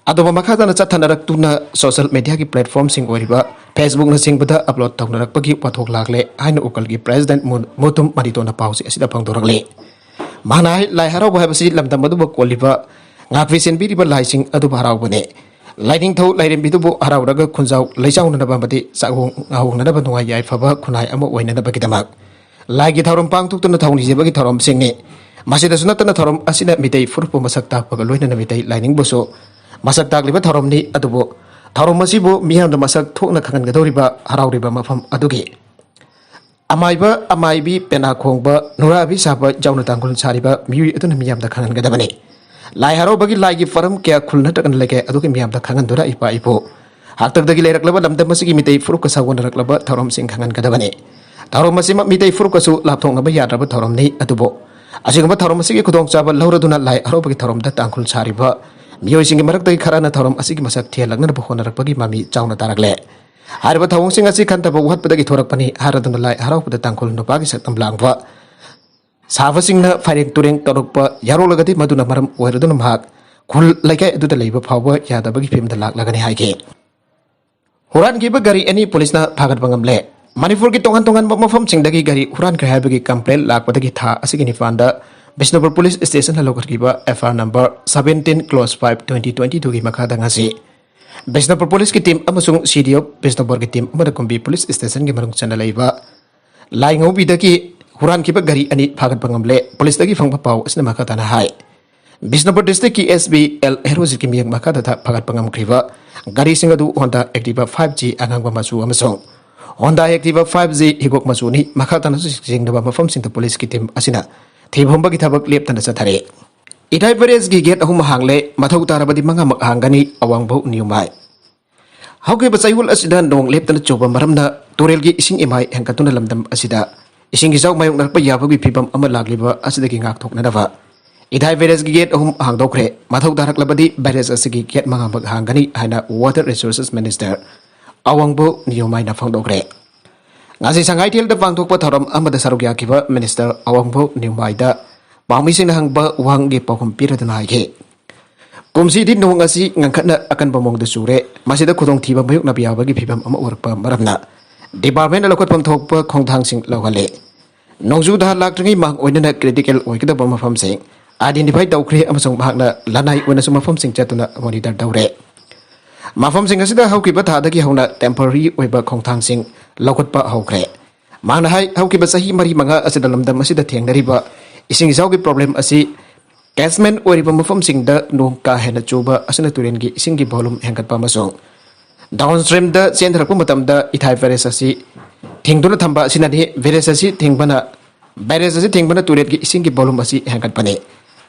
ꯑꯗꯨꯕꯨ ꯃꯈꯥ ꯇꯥꯅ ꯆꯠꯊꯅꯔꯛꯇꯨꯅ ꯁꯣꯁꯤꯌꯦꯜ ꯃꯦꯗꯤꯌꯥꯒꯤ ꯄ꯭ꯂꯦꯠꯐꯣꯔꯝꯁꯤꯡ ꯑꯣꯏꯔꯤꯕ ꯐꯦꯁꯕꯨꯛꯅꯆꯤꯡꯕꯗ ꯑꯞꯂꯣꯗ ꯇꯧꯅꯔꯛꯄꯒꯤ ꯋꯥꯊꯣꯛ ꯂꯥꯛꯂꯦ ꯍꯥꯏꯅ ꯎꯀꯜꯒꯤ ꯄ꯭ꯔꯦꯁꯤꯗꯦꯟꯠ ꯃꯨ-, ꯃꯨꯇꯨꯝ ꯃꯅꯤꯇꯣꯟꯅ ꯄꯥꯎꯆꯦ ꯑꯁꯤꯗ ꯐꯣꯡꯗꯣꯔꯛꯂꯤ꯫ ꯃꯍꯥꯛꯅ ꯍꯥꯏ, ꯂꯥꯏ ꯍꯔꯥꯎꯕ ꯍꯥꯏꯕꯁꯤ ꯂꯝꯗꯝ ꯑꯗꯨꯕꯨ ꯀꯣꯜꯂꯤꯕ, ꯉꯥꯛꯄꯤ ꯁꯦꯟꯕꯤꯔꯤꯕ ꯂꯥꯏꯁꯤꯡ ꯑꯗꯨꯕꯨ ꯍꯔꯥꯎꯕꯅꯤ꯫ ꯂꯥꯏꯅꯤꯡꯊꯧ ꯂꯥꯏꯔꯦꯝꯕꯤꯗꯨꯕꯨ ꯍꯔꯥꯎꯔꯒ ꯈꯨꯟꯖꯥꯎ ꯂꯩꯆꯥꯎꯅꯅꯕ ꯑꯃꯗꯤ ꯆꯥꯛꯍꯣꯡ ꯉꯥꯍꯣꯡꯅꯅꯕ ꯅꯨꯡꯉꯥꯏ ꯌꯥꯏꯐꯕ ꯈꯨꯟꯅꯥꯏ ꯑꯃ ꯑꯣꯏꯅꯅꯕꯒꯤꯗꯃꯛ ꯂꯥꯏꯒꯤ ꯊꯧꯔꯝ ꯄꯥꯡꯊꯣꯛꯇꯨꯅ ꯊꯧꯅꯤꯖꯕꯒꯤ ꯊꯧꯔꯝꯁꯤꯡꯅꯤ꯫ ꯃꯁꯤꯗꯁꯨ ꯅꯠꯇꯅ ꯊꯧꯔꯝ ꯑꯁꯤꯅ ꯃꯤꯇꯩ ꯐꯨꯔꯨꯞꯄꯨ ꯃꯁꯛ ꯇꯥꯛꯄꯒ ꯂꯣꯏꯅꯅ ꯃꯤꯇꯩ ꯂꯥꯏꯅꯤꯡꯕꯨꯁꯨ ꯃꯁꯛ ꯇꯥꯛꯂꯤꯕ ꯊꯧꯔꯝꯅꯤ꯫ ꯑꯗꯨꯕꯨ ꯊꯧꯔꯝ ꯑꯁꯤꯕꯨ ꯃꯤꯌꯥꯝꯗ ꯃꯁꯛ ꯊꯣꯛꯅ ꯈꯪꯍꯟꯒꯗꯧꯔꯤꯕ ꯍꯔꯥꯎꯔꯤꯕ ꯃꯐꯝ ꯑꯗꯨꯒꯤ ꯑꯃꯥꯏꯕ, ꯑꯃꯥꯏꯕꯤ, ꯄꯦꯅꯥ ꯈꯣꯡꯕ, ꯅꯨꯔꯥꯕꯤ ꯁꯥꯕ ꯌꯥꯎꯅ ꯇꯥꯡꯈꯨꯜ ꯁꯥꯔꯤꯕ ꯃꯤꯑꯣꯏ ꯑꯗꯨꯅ ꯃꯤꯌꯥꯝꯗ ꯈꯪꯍꯟꯒꯗꯕꯅꯤ꯫ ꯂꯥꯏ ꯍꯔꯥꯎꯕꯒꯤ ꯂꯥꯏꯒꯤ ꯐꯔꯝ ꯀꯌꯥ ꯈꯨꯜ ꯅꯠꯇ꯭ꯔꯒꯅ ꯂꯩꯀꯥꯏ ꯑꯗꯨꯒꯤ ꯃꯤꯌꯥꯝꯗ ꯈꯪꯍꯟꯗꯨꯅ ꯏꯄꯥ ꯏꯄꯨ ꯍꯥꯛꯇꯛꯇꯒꯤ ꯂꯩꯔꯛꯂꯕ ꯂꯝꯗꯝ ꯑꯁꯤꯒꯤ ꯃꯤꯇꯩ ꯐꯨꯔꯨꯞꯀ ꯁꯥꯒꯣꯟꯅꯔꯛꯂꯕ ꯊꯧꯔꯝꯁꯤꯡ ꯈꯪꯍꯟꯒꯗꯕꯅꯤ꯫ ꯊꯧꯔꯝ ꯑꯁꯤꯃꯛ ꯃꯤꯇꯩ ꯐꯨꯔꯨꯞꯀꯁꯨ ꯂꯥꯞꯊꯣꯛꯅꯕ ꯌꯥꯗ꯭ꯔꯕ ꯊꯧꯔꯝꯅꯤ꯫ ꯑꯗꯨꯕꯨ ꯑꯁꯤꯒꯨꯝꯕ ꯊꯧꯔꯝ ꯑꯁꯤꯒꯤ ꯈꯨꯗꯣꯡꯆꯥꯕ ꯂꯧꯔꯗꯨꯅ ꯂꯥꯏ ꯍꯔꯥꯎꯕꯒꯤ ꯊꯧꯔꯝꯗ ꯇꯥꯡꯈꯨꯜ ꯁꯥꯔꯤꯕ ꯃꯤꯑꯣꯏꯁꯤꯡꯒꯤ ꯃꯔꯛꯇꯒꯤ ꯈꯔꯅ ꯊꯧꯔꯝ ꯑꯁꯤꯒꯤ ꯃꯁꯛ ꯊꯤꯍꯜꯂꯛꯅꯕ ꯍꯣꯠꯅꯔꯛꯄꯒꯤ ꯃꯃꯤ ꯆꯥꯎꯅ ꯇꯥꯔꯛꯂꯦ꯫ ꯍꯥꯏꯔꯤꯕ ꯊꯧꯑꯣꯡꯁꯤꯡ ꯑꯁꯤ ꯈꯟꯊꯕ ꯋꯥꯠꯄꯗꯒꯤ ꯊꯣꯔꯛꯄꯅꯤ ꯍꯥꯏꯔꯗꯨꯅ ꯂꯥꯏ ꯍꯔꯥꯎꯕꯗ ꯇꯥꯡꯈꯨꯜ ꯅꯨꯄꯥꯒꯤ ꯁꯛꯇꯝ ꯂꯥꯡꯕ ꯁꯥꯕꯁꯤꯡꯅ ꯐꯥꯏꯔꯦꯡ ꯇꯨꯔꯦꯡ ꯇꯧꯔꯛꯄ ꯌꯥꯎꯔꯛꯂꯒꯗꯤ ꯃꯗꯨꯅ ꯃꯔꯝ ꯑꯣꯏꯔꯗꯨꯅ ꯃꯍꯥꯛ ꯈꯨꯜ ꯂꯩꯀꯥꯏ ꯑꯗꯨꯗ ꯂꯩꯕ ꯐꯥꯎꯕ ꯌꯥꯗꯕꯒꯤ ꯐꯤꯕꯝꯗ ꯂꯥꯛꯂꯒꯅꯤ ꯍꯥꯏꯈꯤ꯫ ꯍꯨꯔꯥꯟꯈꯤꯕ ꯒꯥꯔꯤ ꯑꯅꯤ ꯄꯨꯂꯤꯁꯅ ꯐꯥꯒꯠꯄ ꯉꯝꯂꯦ꯫ ꯃꯅꯤꯄꯨꯔꯒꯤ ꯇꯣꯉꯥꯟ ꯇꯣꯉꯥꯟꯕ ꯃꯐꯝꯁꯤꯡꯗꯒꯤ ꯒꯥꯔꯤ ꯍꯨꯔꯥꯟꯈ꯭ꯔꯦ ꯍꯥꯏꯕꯒꯤ ꯀꯝꯄ꯭ꯂꯦꯟ ꯂꯥꯛꯄꯗꯒꯤ ꯊꯥ ꯑꯁꯤꯒꯤ ꯅꯤꯄꯥꯟꯗ ꯕꯤꯁꯅꯨꯄꯨꯔ ꯄꯨꯂꯤꯁ ꯁ꯭ꯇꯦꯁꯟꯅ ꯂꯧꯈꯠꯈꯤꯕ F I R number seventeen clause five twenty twenty twoꯒꯤ ꯃꯈꯥꯗ ꯉꯁꯤ ꯕꯤꯁꯅꯨꯄꯨꯔ ꯄꯨꯂꯤꯁꯀꯤ ꯇꯤꯝ ꯑꯃꯁꯨꯡ ꯁꯤ ꯗꯤ ꯑꯦꯐ ꯕꯤꯁꯅꯨꯄꯨꯔꯒꯤ ꯇꯤꯝ ꯑꯃꯅ ꯀꯨꯝꯕꯤ ꯄꯨꯂꯤꯁ ꯁ꯭ꯇꯦꯁꯟꯒꯤ ꯃꯅꯨꯡ ꯆꯟꯅ ꯂꯩꯕ ꯂꯥꯏꯉꯧꯕꯤꯗꯒꯤ ꯍꯨꯔꯥꯟꯈꯤꯕ ꯒꯥꯔꯤ ꯑꯅꯤ ꯐꯥꯒꯠꯄ ꯉꯝꯂꯦ꯫ ꯄꯨꯂꯤꯁꯇꯒꯤ ꯐꯪꯕ ꯄꯥꯎ ꯑꯁꯤꯅ ꯃꯈꯥ ꯇꯥꯅ ꯍꯥꯏ꯫ ꯕꯤꯁꯅꯨꯄꯨꯔ ꯗꯤꯁꯇ꯭ꯔꯤꯛꯀꯤ ꯑꯦꯁ ꯄꯤ ꯑꯦꯜ ꯍꯦꯔꯣꯖꯤꯠꯀꯤ ꯃꯤꯠꯌꯦꯡ ꯃꯈꯥꯗ ꯊ-, ꯐꯥꯒꯠꯄ ꯉꯝꯈ꯭ꯔꯤꯕ ꯒꯥꯔꯤꯁꯤꯡ ꯑꯗꯨ Honda Activa five G ꯑꯉꯥꯡꯕ ꯃꯆꯨ ꯑꯃꯁꯨꯡ Honda Activa five G ꯍꯤꯒꯣꯛ ꯃꯆꯨꯅꯤ꯫ ꯃꯈꯥ ꯇꯥꯅꯁꯨ ꯆꯤꯡꯅꯕ ꯃꯐꯝꯁꯤꯡꯗ ꯄꯨꯂꯤꯁꯀꯤ ꯇꯤꯝ ꯑꯁꯤꯅ ꯊꯤꯕ ꯍꯨꯝꯕꯒꯤ ꯊꯕꯛ ꯂꯦꯞꯇꯅ ꯆꯠꯊꯔꯤ꯫ ꯏꯊꯥꯏ ꯕꯦꯔꯦꯖꯀꯤ ꯒꯦꯠ ꯑꯍꯨꯝ ꯍꯥꯡꯂꯦ, ꯃꯊꯧ ꯇꯥꯔꯕꯗꯤ ꯃꯉꯥꯃꯛ ꯍꯥꯡꯒꯅꯤ, ꯑꯋꯥꯡꯕꯧ ꯅ꯭ꯌꯨꯃꯥꯏ꯫ ꯍꯧꯈꯤꯕ ꯆꯌꯣꯜ ꯑꯁꯤꯗ ꯅꯣꯡ ꯂꯦꯞꯇꯅ ꯆꯨꯕ ꯃꯔꯝꯅ ꯇꯨꯔꯦꯜꯒꯤ ꯏꯁꯤꯡ ꯏꯃꯥꯏ ꯍꯦꯟꯒꯠꯇꯨꯅ ꯂꯝꯗꯝ ꯑꯁꯤꯗ ꯏꯁꯤꯡ ꯏꯆꯥꯎ ꯃꯥꯌꯣꯛꯅꯔꯛꯄ ꯌꯥꯕꯒꯤ ꯐꯤꯕꯝ ꯑꯃ ꯂꯥꯛꯂꯤꯕ ꯑꯁꯤꯗꯒꯤ ꯉꯥꯛꯊꯣꯛꯅꯅꯕ ꯏꯊꯥꯏ ꯕꯦꯔꯦꯖꯀꯤ ꯒꯦꯠ ꯑꯍꯨꯝ ꯍꯥꯡꯗꯣꯛꯈ꯭ꯔꯦ꯫ ꯃꯊꯧ ꯇꯥꯔꯛꯂꯕꯗꯤ ꯕꯦꯔꯦꯖ ꯑꯁꯤꯒꯤ ꯒꯦꯠ ꯃꯉꯥꯃꯛ ꯍꯥꯡꯒꯅꯤ ꯍꯥꯏꯅ Water Resources Minister ꯑꯋꯥꯡꯕꯧ ꯅꯤꯌꯣꯃꯥꯏꯅ ꯐꯣꯡꯗꯣꯛꯈ꯭ꯔꯦ꯫ ꯉꯁꯤ ꯁꯉꯥꯏꯊꯦꯜꯗ ꯄꯥꯡꯊꯣꯛꯄ ꯊꯧꯔꯝ ꯑꯃꯗ ꯁꯔꯨꯛ ꯌꯥꯈꯤꯕ ꯃꯤꯅꯤꯁꯇꯔ ꯑꯋꯥꯡꯕꯧ ꯅꯤꯌꯣꯃꯥꯏꯗ ꯄꯥꯎꯃꯤꯁꯤꯡꯅ ꯍꯪꯕ ꯋꯥꯍꯪꯒꯤ ꯄꯥꯎꯈꯨꯝ ꯄꯤꯔꯗꯨꯅ ꯍꯥꯏꯈꯤ꯫ ꯀꯨꯝꯁꯤꯗꯤ ꯅꯣꯡ ꯑꯁꯤ ꯉꯟꯈꯠꯅ ꯑꯀꯟꯕ ꯃꯑꯣꯡꯗ ꯆꯨꯔꯦ꯫ ꯃꯁꯤꯗ ꯈꯨꯗꯣꯡꯊꯤꯕ ꯃꯥꯌꯣꯛꯅꯕ ꯌꯥꯕꯒꯤ ꯐꯤꯕꯝ ꯑꯃ ꯑꯣꯏꯔꯛꯄ ꯃꯔꯝꯅ ꯗꯤꯄꯥꯔꯠꯃꯦꯟꯅ ꯂꯧꯈꯠꯐꯝ ꯊꯣꯛꯄ ꯈꯣꯡꯊꯥꯡꯁꯤꯡ ꯂꯧꯍꯜꯂꯦ꯫ ꯅꯣꯡꯖꯨ ꯊꯥ ꯂꯥꯛꯇ꯭ꯔꯤꯉꯩ ꯃꯥꯡ ꯑꯣꯏꯅꯅ ꯀ꯭ꯔꯤꯇꯤꯀꯦꯜ ꯑꯣꯏꯒꯗꯕ ꯃꯐꯝꯁꯤꯡ ꯑꯥꯏꯗꯦꯟꯇꯤꯐꯥꯏ ꯇꯧꯈ꯭ꯔꯦ ꯑꯃꯁꯨꯡ ꯃꯍꯥꯛꯅ ꯂꯅꯥꯏ ꯑꯣꯏꯅꯁꯨ ꯃꯐꯝꯁꯤꯡ ꯆꯠꯇꯨꯅ ꯃꯣꯅꯤꯇꯔ ꯇꯧꯔꯦ꯫ ꯃꯐꯝꯁꯤꯡ ꯑꯁꯤꯗ ꯍꯧꯈꯤꯕ ꯊꯥꯗꯒꯤ ꯍꯧꯅ ꯇꯦꯝꯄꯔꯔꯤ ꯑꯣꯏꯕ ꯈꯣꯡꯊꯥꯡꯁꯤꯡ ꯂꯧꯈꯠꯄ ꯍꯧꯈ꯭ꯔꯦ꯫ ꯃꯍꯥꯛꯅ ꯍꯥꯏ, ꯍꯧꯈꯤꯕ ꯆꯍꯤ ꯃꯔꯤ ꯃꯉꯥ ꯑꯁꯤꯗ ꯂꯝꯗꯝ ꯑꯁꯤꯗ ꯊꯦꯡꯅꯔꯤꯕ ꯏꯁꯤꯡ ꯏꯆꯥꯎꯒꯤ ꯄ꯭ꯔꯣꯕ꯭ꯂꯦꯝ ꯑꯁꯤ ꯀꯦꯆꯃꯦꯟ ꯑꯣꯏꯔꯤꯕ ꯃꯐꯝꯁꯤꯡꯗ ꯅꯣꯡ ꯀꯥ ꯍꯦꯟꯅ ꯆꯨꯕ ꯑꯁꯤꯅ ꯇꯨꯔꯦꯜꯒꯤ ꯏꯁꯤꯡꯒꯤ ꯚꯣꯂꯨꯝ ꯍꯦꯟꯒꯠꯄ ꯑꯃꯁꯨꯡ ꯗꯥꯎꯟꯁ꯭ꯇ꯭ꯔꯤꯝꯗ ꯆꯦꯟꯊꯔꯛꯄ ꯃꯇꯝꯗ ꯏꯊꯥꯏ ꯚꯥꯏꯔꯁ ꯑꯁꯤ ꯊꯤꯡꯗꯨꯅ ꯊꯝꯕ ꯑꯁꯤꯅꯅꯤ꯫ ꯚꯥꯏꯔꯁ ꯑꯁꯤ ꯊꯤꯡꯕꯅ ꯚꯥꯏꯔꯁ ꯑꯁꯤ ꯊꯤꯡꯕꯅ ꯇꯨꯔꯦꯜꯒꯤ ꯏꯁꯤꯡꯒꯤ ꯚꯣꯂꯨꯝ ꯑꯁꯤ ꯍꯦꯟꯒꯠꯄꯅꯤ꯫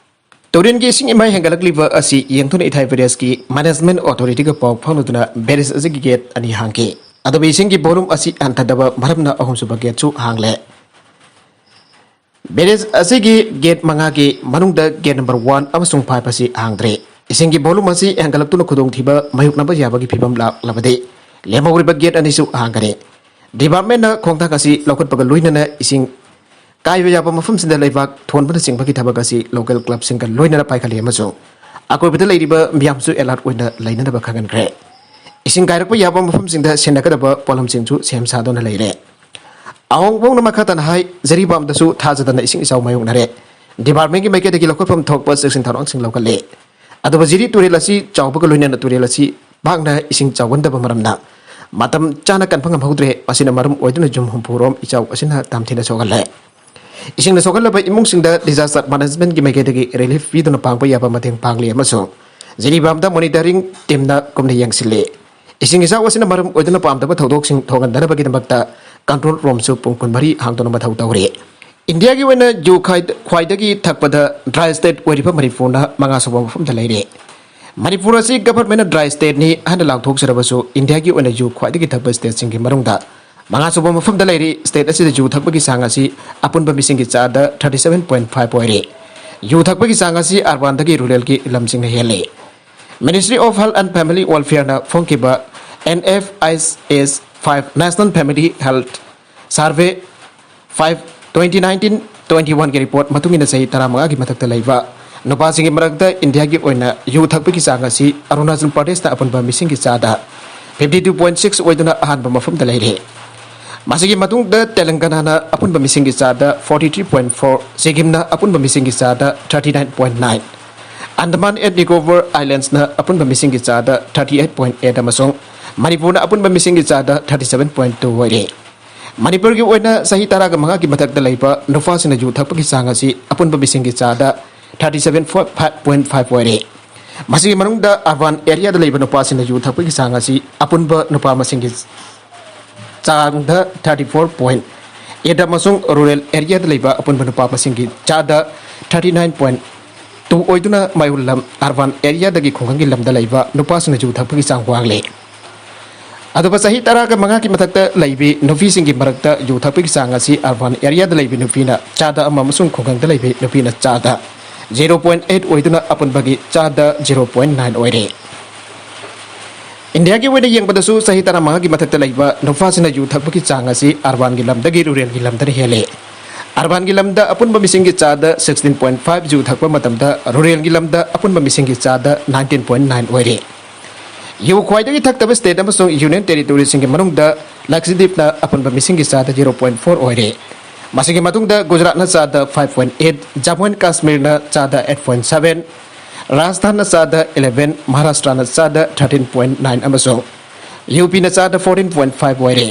ꯇꯨꯔꯦꯜꯒꯤ ꯏꯁꯤꯡ ꯏꯃꯥꯏ ꯍꯦꯟꯒꯠꯂꯛꯂꯤꯕ ꯑꯁꯤ ꯌꯦꯡꯗꯨꯅ ꯏꯊꯥꯏ ꯚꯥꯏꯔꯁꯀꯤ ꯃꯦꯅꯦꯖꯃꯦꯟ ꯑꯣꯊꯣꯔꯤꯇꯤꯒ ꯄꯥꯎ ꯐꯥꯎꯅꯗꯨꯅ ꯚꯥꯏꯔꯁ ꯑꯁꯤꯒꯤ ꯒꯦꯠ ꯑꯅꯤ ꯍꯥꯡꯈꯤ꯫ ꯑꯗꯨꯕꯨ ꯏꯁꯤꯡꯒꯤ ꯚꯣꯂꯨꯝ ꯑꯁꯤ ꯍꯟꯊꯗꯕ ꯃꯔꯝꯅ ꯑꯍꯨꯝꯁꯨꯕ ꯒꯦꯠꯁꯨ ꯍꯥꯡꯂꯦ꯫ ꯚꯥꯏꯔꯁ ꯑꯁꯤꯒꯤ ꯒꯦꯠ ꯃꯉꯥꯒꯤ ꯃꯅꯨꯡꯗ ꯒꯦꯠ ꯅꯝꯕꯔ ꯋꯥꯟ ꯑꯃꯁꯨꯡ ꯐꯥꯏꯚ ꯑꯁꯤ ꯍꯥꯡꯗ꯭ꯔꯦ꯫ ꯏꯁꯤꯡꯒꯤ ꯚꯣꯂꯨꯝ ꯑꯁꯤ ꯍꯦꯟꯒꯠꯂꯛꯇꯨꯅ ꯈꯨꯗꯣꯡꯊꯤꯕ ꯃꯥꯌꯣꯛꯅꯕ ꯌꯥꯕꯒꯤ ꯐꯤꯕꯝ ꯂꯥꯛꯂꯕꯗꯤ ꯂꯦꯝꯍꯧꯔꯤꯕ ꯒꯦꯠ ꯑꯅꯤꯁꯨ ꯍꯥꯡꯒꯅꯤ꯫ ꯗꯤꯄꯥꯔꯠꯃꯦꯟꯅ ꯈꯣꯡꯊꯥꯡ ꯑꯁꯤ ꯂꯧꯈꯠꯄꯒ ꯂꯣꯏꯅꯅ ꯏꯁꯤꯡ ꯀꯥꯏꯕ ꯌꯥꯕ ꯃꯐꯝꯁꯤꯡꯗ ꯂꯩꯕꯥꯛ ꯊꯣꯟꯕꯅꯆꯤꯡꯕꯒꯤ ꯊꯕꯛ ꯑꯁꯤ ꯂꯣꯀꯦꯜ ꯀ꯭ꯂꯕꯁꯤꯡꯒ ꯂꯣꯏꯅꯅ ꯄꯥꯏꯈꯠꯂꯤ ꯑꯃꯁꯨꯡ ꯑꯀꯣꯏꯕꯗ ꯂꯩꯔꯤꯕ ꯃꯤꯌꯥꯝꯁꯨ ꯑꯦꯂꯔꯠ ꯑꯣꯏꯅ ꯂꯩꯅꯅꯕ ꯈꯪꯍꯟꯈ꯭ꯔꯦ꯫ ꯏꯁꯤꯡ ꯀꯥꯏꯔꯛꯄ ꯌꯥꯕ ꯃꯐꯝꯁꯤꯡꯗ ꯁꯦꯟꯅꯒꯗꯕ ꯄꯣꯠꯂꯝꯁꯤꯡꯁꯨ ꯁꯦꯝ ꯁꯥꯗꯨꯅ ꯂꯩꯔꯦ꯫ ꯑꯋꯥꯡꯕꯧꯅ ꯃꯈꯥ ꯇꯥꯅ ꯍꯥꯏ, ꯖꯤꯔꯤꯕꯥꯝꯗꯁꯨ ꯊꯥꯖꯗꯅ ꯏꯁꯤꯡ ꯏꯆꯥꯎ ꯃꯥꯌꯣꯛꯅꯔꯦ꯫ ꯗꯤꯄꯥꯔꯠꯃꯦꯟꯒꯤ ꯃꯥꯏꯀꯩꯗꯒꯤ ꯂꯧꯈꯠꯐꯝ ꯊꯣꯛꯄ ꯆꯦꯛꯁꯤꯟ ꯊꯧꯔꯥꯡꯁꯤꯡ ꯂꯧꯈꯠꯂꯦ꯫ ꯑꯗꯨꯕꯨ ꯖꯤꯔꯤ ꯇꯨꯔꯦꯜ ꯑꯁꯤ ꯆꯥꯎꯕꯒ ꯂꯣꯏꯅꯅ ꯇꯨꯔꯦꯜ ꯑꯁꯤ ꯄꯥꯛꯅ ꯏꯁꯤꯡ ꯆꯥꯎꯒꯟꯗꯕ ꯃꯔꯝꯅ ꯃꯇꯝ ꯆꯥꯅ ꯀꯟꯕ ꯉꯝꯍꯧꯗ꯭ꯔꯦ꯫ ꯃꯁꯤꯅ ꯃꯔꯝ ꯑꯣꯏꯗꯨꯅ ꯌꯨꯝ ꯍꯨꯝꯐꯨ ꯔꯣꯝ ꯏꯆꯥꯎ ꯑꯁꯤꯅ ꯇꯝꯊꯤꯅ ꯁꯣꯛꯍꯜꯂꯦ꯫ ꯏꯁꯤꯡꯅ ꯁꯣꯛꯍꯜꯂꯕ ꯏꯃꯨꯡꯁꯤꯡꯗ disaster management ꯀꯤ ꯃꯥꯏꯀꯩꯗꯒꯤ relief ꯄꯤꯗꯨꯅ ꯄꯥꯡꯕ ꯌꯥꯕ ꯃꯇꯦꯡ ꯄꯥꯡꯂꯤ ꯑꯃꯁꯨꯡ ꯖꯤꯔꯤꯕꯥꯝꯗ monitoring team ꯅ ꯀꯨꯞꯅ ꯌꯦꯡꯁꯤꯜꯂꯤ꯫ ꯏꯁꯤꯡ ꯏꯆꯥꯎ ꯑꯁꯤꯅ ꯃꯔꯝ ꯑꯣꯏꯗꯨꯅ ꯄꯥꯝꯗꯕ ꯊꯧꯗꯣꯛꯁꯤꯡ ꯊꯣꯛꯍꯟꯗꯅꯕꯒꯤꯗꯃꯛꯇ control room ꯁꯨ ꯄꯨꯡ ꯀꯨꯟꯃꯔꯤ ꯍꯥꯡꯗꯨꯅ ꯃꯊꯧ ꯇꯧꯔꯤ꯫ ꯏꯟꯗꯤꯌꯥꯒꯤ ꯑꯣꯏꯅ ꯌꯨ ꯈꯥꯏ-, ꯈ꯭ꯋꯥꯏꯗꯒꯤ ꯊꯛꯄꯗ dry state ꯑꯣꯏꯔꯤꯕ ꯃꯅꯤꯄꯨꯔꯅ ꯃꯉꯥꯁꯨꯕ ꯃꯐꯝꯗ ꯂꯩꯔꯦ꯫ ꯃꯅꯤꯄꯨꯔ ꯑꯁꯤ government ꯅ dry state ꯅꯤ ꯍꯥꯏꯅ ꯂꯥꯎꯊꯣꯛꯆꯔꯕꯁꯨ ꯏꯟꯗꯤꯌꯥꯒꯤ ꯑꯣꯏꯅ ꯌꯨ ꯈ꯭ꯋꯥꯏꯗꯒꯤ ꯊꯛꯄ state ꯁꯤꯡꯒꯤ ꯃꯅꯨꯡꯗ ꯃꯉꯥꯁꯨꯕ ꯃꯐꯝꯗ ꯂꯩꯔꯤ꯫ State ꯑꯁꯤꯗ ꯌꯨ ꯊꯛꯄꯒꯤ ꯆꯥꯡ ꯑꯁꯤ ꯑꯄꯨꯟꯕ ꯃꯤꯁꯤꯡꯒꯤ ꯆꯥꯗ thirty seven point five ꯑꯣꯏꯔꯤ꯫ ꯌꯨ ꯊꯛꯄꯒꯤ ꯆꯥꯡ ꯑꯁꯤ urban ꯗꯒꯤ rural ꯒꯤ ꯂꯝꯁꯤꯡꯅ ꯍꯦꯜꯂꯤ꯫ Ministry of Health and Family Welfare ꯅ ꯐꯣꯡꯈꯤꯕ N F H S five National Family Health Survey five twenty nineteen twenty ꯋꯥꯟꯒꯤ ꯔꯤꯄꯣꯔꯠ ꯃꯇꯨꯡ ꯏꯟꯅ ꯆꯍꯤ ꯇꯔꯥꯃꯉꯥꯒꯤ ꯃꯊꯛꯇ ꯂꯩꯕ ꯅꯨꯄꯥꯁꯤꯡꯒꯤ ꯃꯔꯛꯇ ꯏꯟꯗꯤꯌꯥꯒꯤ ꯑꯣꯏꯅ ꯌꯨ ꯊꯛꯄꯒꯤ ꯆꯥꯡ ꯑꯁꯤ ꯑꯔꯨꯅꯥꯆꯜ ꯄ꯭ꯔꯗꯦꯁꯅ ꯑꯄꯨꯟꯕ ꯃꯤꯁꯤꯡꯒꯤ ꯆꯥꯗ ꯐꯤꯐꯇꯤ ꯇꯨ ꯄꯣꯏꯟ ꯁꯤꯛꯁ ꯑꯣꯏꯗꯨꯅ ꯑꯍꯥꯟꯕ ꯃꯐꯝꯗ ꯂꯩꯔꯦ꯫ ꯃꯁꯤꯒꯤ ꯃꯇꯨꯡꯗ ꯇꯦꯂꯪꯒꯅꯥꯅ ꯑꯄꯨꯟꯕ ꯃꯤꯁꯤꯡꯒꯤ ꯆꯥꯗ ꯐꯣꯔꯇꯤ ꯊ꯭ꯔꯤ ꯄꯣꯏꯟ ꯐꯣꯔ, ꯁꯤꯛꯀꯤꯝꯅ ꯑꯄꯨꯟꯕ ꯃꯤꯁꯤꯡꯒꯤ ꯆꯥꯗ thirty nine point nine, Andaman and Nicobar ꯑꯥꯏꯂꯦꯟꯁꯅ ꯑꯄꯨꯟꯕ ꯃꯤꯁꯤꯡꯒꯤ ꯆꯥꯗ ꯊꯥꯔꯇꯤ ꯑꯩꯠ ꯄꯣꯏꯟ ꯑꯩꯠ ꯑꯃꯁꯨꯡ ꯃꯅꯤꯄꯨꯔꯅ ꯑꯄꯨꯟꯕ ꯃꯤꯁꯤꯡꯒꯤ ꯆꯥꯗ ꯊꯥꯔꯇꯤ ꯁꯚꯦꯟ ꯄꯣꯏꯟ ꯇꯨ ꯑꯣꯏꯔꯦ꯫ ꯃꯅꯤꯄꯨꯔꯒꯤ ꯑꯣꯏꯅ ꯆꯍꯤ ꯇꯔꯥꯒ ꯃꯉꯥꯒꯤ ꯃꯊꯛꯇ ꯂꯩꯕ ꯅꯨꯄꯥꯁꯤꯡꯅ ꯌꯨ ꯊꯛꯄꯒꯤ ꯆꯥꯡ ꯑꯁꯤ ꯑꯄꯨꯟꯕ ꯃꯤꯁꯤꯡꯒꯤ ꯆꯥꯗ thirty seven five point five ꯑꯣꯏꯔꯦ꯫ ꯃꯁꯤꯒꯤ ꯃꯅꯨꯡꯗ ꯑꯔꯕꯥꯟ ꯑꯦꯔꯤꯌꯥꯗ ꯂꯩꯕ ꯅꯨꯄꯥꯁꯤꯡꯅ ꯌꯨ ꯊꯛꯄꯒꯤ ꯆꯥꯡ ꯑꯁꯤ ꯑꯄꯨꯟꯕ ꯅꯨꯄꯥ ꯃꯁꯤꯡꯒꯤ ꯆꯥꯡꯗ ꯊꯥꯔꯇꯤ ꯐꯣꯔ ꯄꯣꯏꯟ ꯑꯩꯠ ꯑꯃꯁꯨꯡ ꯔꯨꯔꯦꯜ ꯑꯦꯔꯤꯌꯥꯗ ꯂꯩꯕ ꯑꯄꯨꯟꯕ ꯅꯨꯄꯥ ꯃꯁꯤꯡꯒꯤ ꯆꯥꯗ ꯊꯥꯔꯇꯤ ꯅꯥꯏꯟ ꯄꯣꯏꯟ ꯇꯨ ꯑꯣꯏꯗꯨꯅ ꯃꯌꯣꯜ ꯂꯝ ꯑꯔꯕꯥꯟ ꯑꯦꯔꯤꯌꯥꯗꯒꯤ ꯈꯨꯡꯒꯪꯒꯤ ꯂꯝꯗ ꯂꯩꯕ ꯅꯨꯄꯥꯁꯤꯡꯅ ꯌꯨ ꯊꯛꯄꯒꯤ ꯆꯥꯡ ꯋꯥꯡꯂꯦ꯫ ꯑꯗꯨꯒ ꯆꯍꯤ ꯇꯔꯥꯒ ꯃꯉꯥꯒꯤ ꯃꯊꯛꯇ ꯂꯩꯕꯤ ꯅꯨꯄꯤꯁꯤꯡꯒꯤ ꯃꯔꯛꯇ ꯌꯨ ꯊꯛꯄꯒꯤ ꯆꯥꯡ ꯑꯁꯤ ꯑꯔꯕꯥꯟ ꯑꯦꯔꯤꯌꯥꯗ ꯂꯩꯕꯤ ꯅꯨꯄꯤꯅ ꯆꯥꯗ ꯑꯃ ꯑꯃꯁꯨꯡ ꯈꯨꯡꯒꯪꯗ ꯂꯩꯕꯤ ꯅꯨꯄꯤꯅ ꯆꯥꯗ ꯖꯤꯔꯣ ꯄꯣꯏꯟ ꯑꯩꯠ ꯑꯣꯏꯗꯨꯅ ꯑꯄꯨꯟꯕꯒꯤ ꯆꯥꯗ ꯖꯤꯔꯣ ꯄꯣꯏꯟ ꯅꯥꯏꯟ ꯑꯣꯏꯔꯦ꯫ ꯏꯟꯗꯤꯌꯥꯒꯤ ꯑꯣꯏꯅ ꯌꯦꯡꯕꯗꯁꯨ ꯆꯍꯤ ꯇꯔꯥꯃꯉꯥꯒꯤ ꯃꯊꯛꯇ ꯂꯩꯕ ꯅꯨꯄꯥꯁꯤꯡꯅ ꯌꯨ ꯊꯛꯄꯒꯤ ꯆꯥꯡ ꯑꯁꯤ ꯑꯔꯕꯥꯟꯒꯤ ꯂꯝꯗꯒꯤ ꯔꯨꯔꯦꯜꯒꯤ ꯂꯝꯗꯅ ꯍꯦꯜꯂꯦ꯫ ꯑꯔꯕꯥꯟꯒꯤ ꯂꯝꯗ ꯑꯄꯨꯟꯕ ꯃꯤꯁꯤꯡꯒꯤ ꯆꯥꯗ ꯁꯤꯛꯁꯇꯤꯟ ꯄꯣꯏꯟ ꯐꯥꯏꯚ ꯌꯨ ꯊꯛꯄ ꯃꯇꯝꯗ, ꯔꯨꯔꯦꯜꯒꯤ ꯂꯝꯗ ꯑꯄꯨꯟꯕ ꯃꯤꯁꯤꯡꯒꯤ ꯆꯥꯗ ꯅꯥꯏꯟꯇꯤꯟ ꯄꯣꯏꯟ ꯅꯥꯏꯟ ꯑꯣꯏꯔꯦ꯫ ꯌꯨ ꯈ꯭ꯋꯥꯏꯗꯒꯤ ꯊꯛꯇꯕ ꯁ꯭ꯇꯦꯠ ꯑꯃꯁꯨꯡ ꯌꯨꯅꯤꯌꯟ ꯇꯦꯔꯤꯇꯣꯔꯤꯁꯤꯡꯒꯤ ꯃꯅꯨꯡꯗ ꯂꯛꯁꯗꯤꯞꯅ ꯑꯄꯨꯟꯕ ꯃꯤꯁꯤꯡꯒꯤ ꯆꯥꯗ ꯖꯤꯔꯣ ꯄꯣꯏꯟ ꯐꯣꯔ ꯑꯣꯏꯔꯦ꯫ ꯃꯁꯤꯒꯤ ꯃꯇꯨꯡꯗ ꯒꯨꯖꯔꯥꯠꯅ ꯆꯥꯗ five point eight, Jammu and ꯀꯥꯁꯃꯤꯔꯅ ꯆꯥꯗ ꯑꯩꯠ ꯄꯣꯏꯟ ꯁꯚꯦꯟ, ꯔꯥꯖꯁꯊꯥꯟꯅ ꯆꯥꯗ ꯏꯂꯦꯚꯦꯟ, ꯃꯍꯥꯔꯥꯁꯇ꯭ꯔꯅ ꯆꯥꯗ ꯊꯥꯔꯇꯤꯟ ꯄꯣꯏꯟ ꯅꯥꯏꯟ ꯑꯃꯁꯨꯡ ꯌꯨ ꯄꯤꯅ ꯆꯥꯗ ꯐꯣꯔꯇꯤꯟ ꯄꯣꯏꯟ ꯐꯥꯏꯚ ꯑꯣꯏꯔꯦ꯫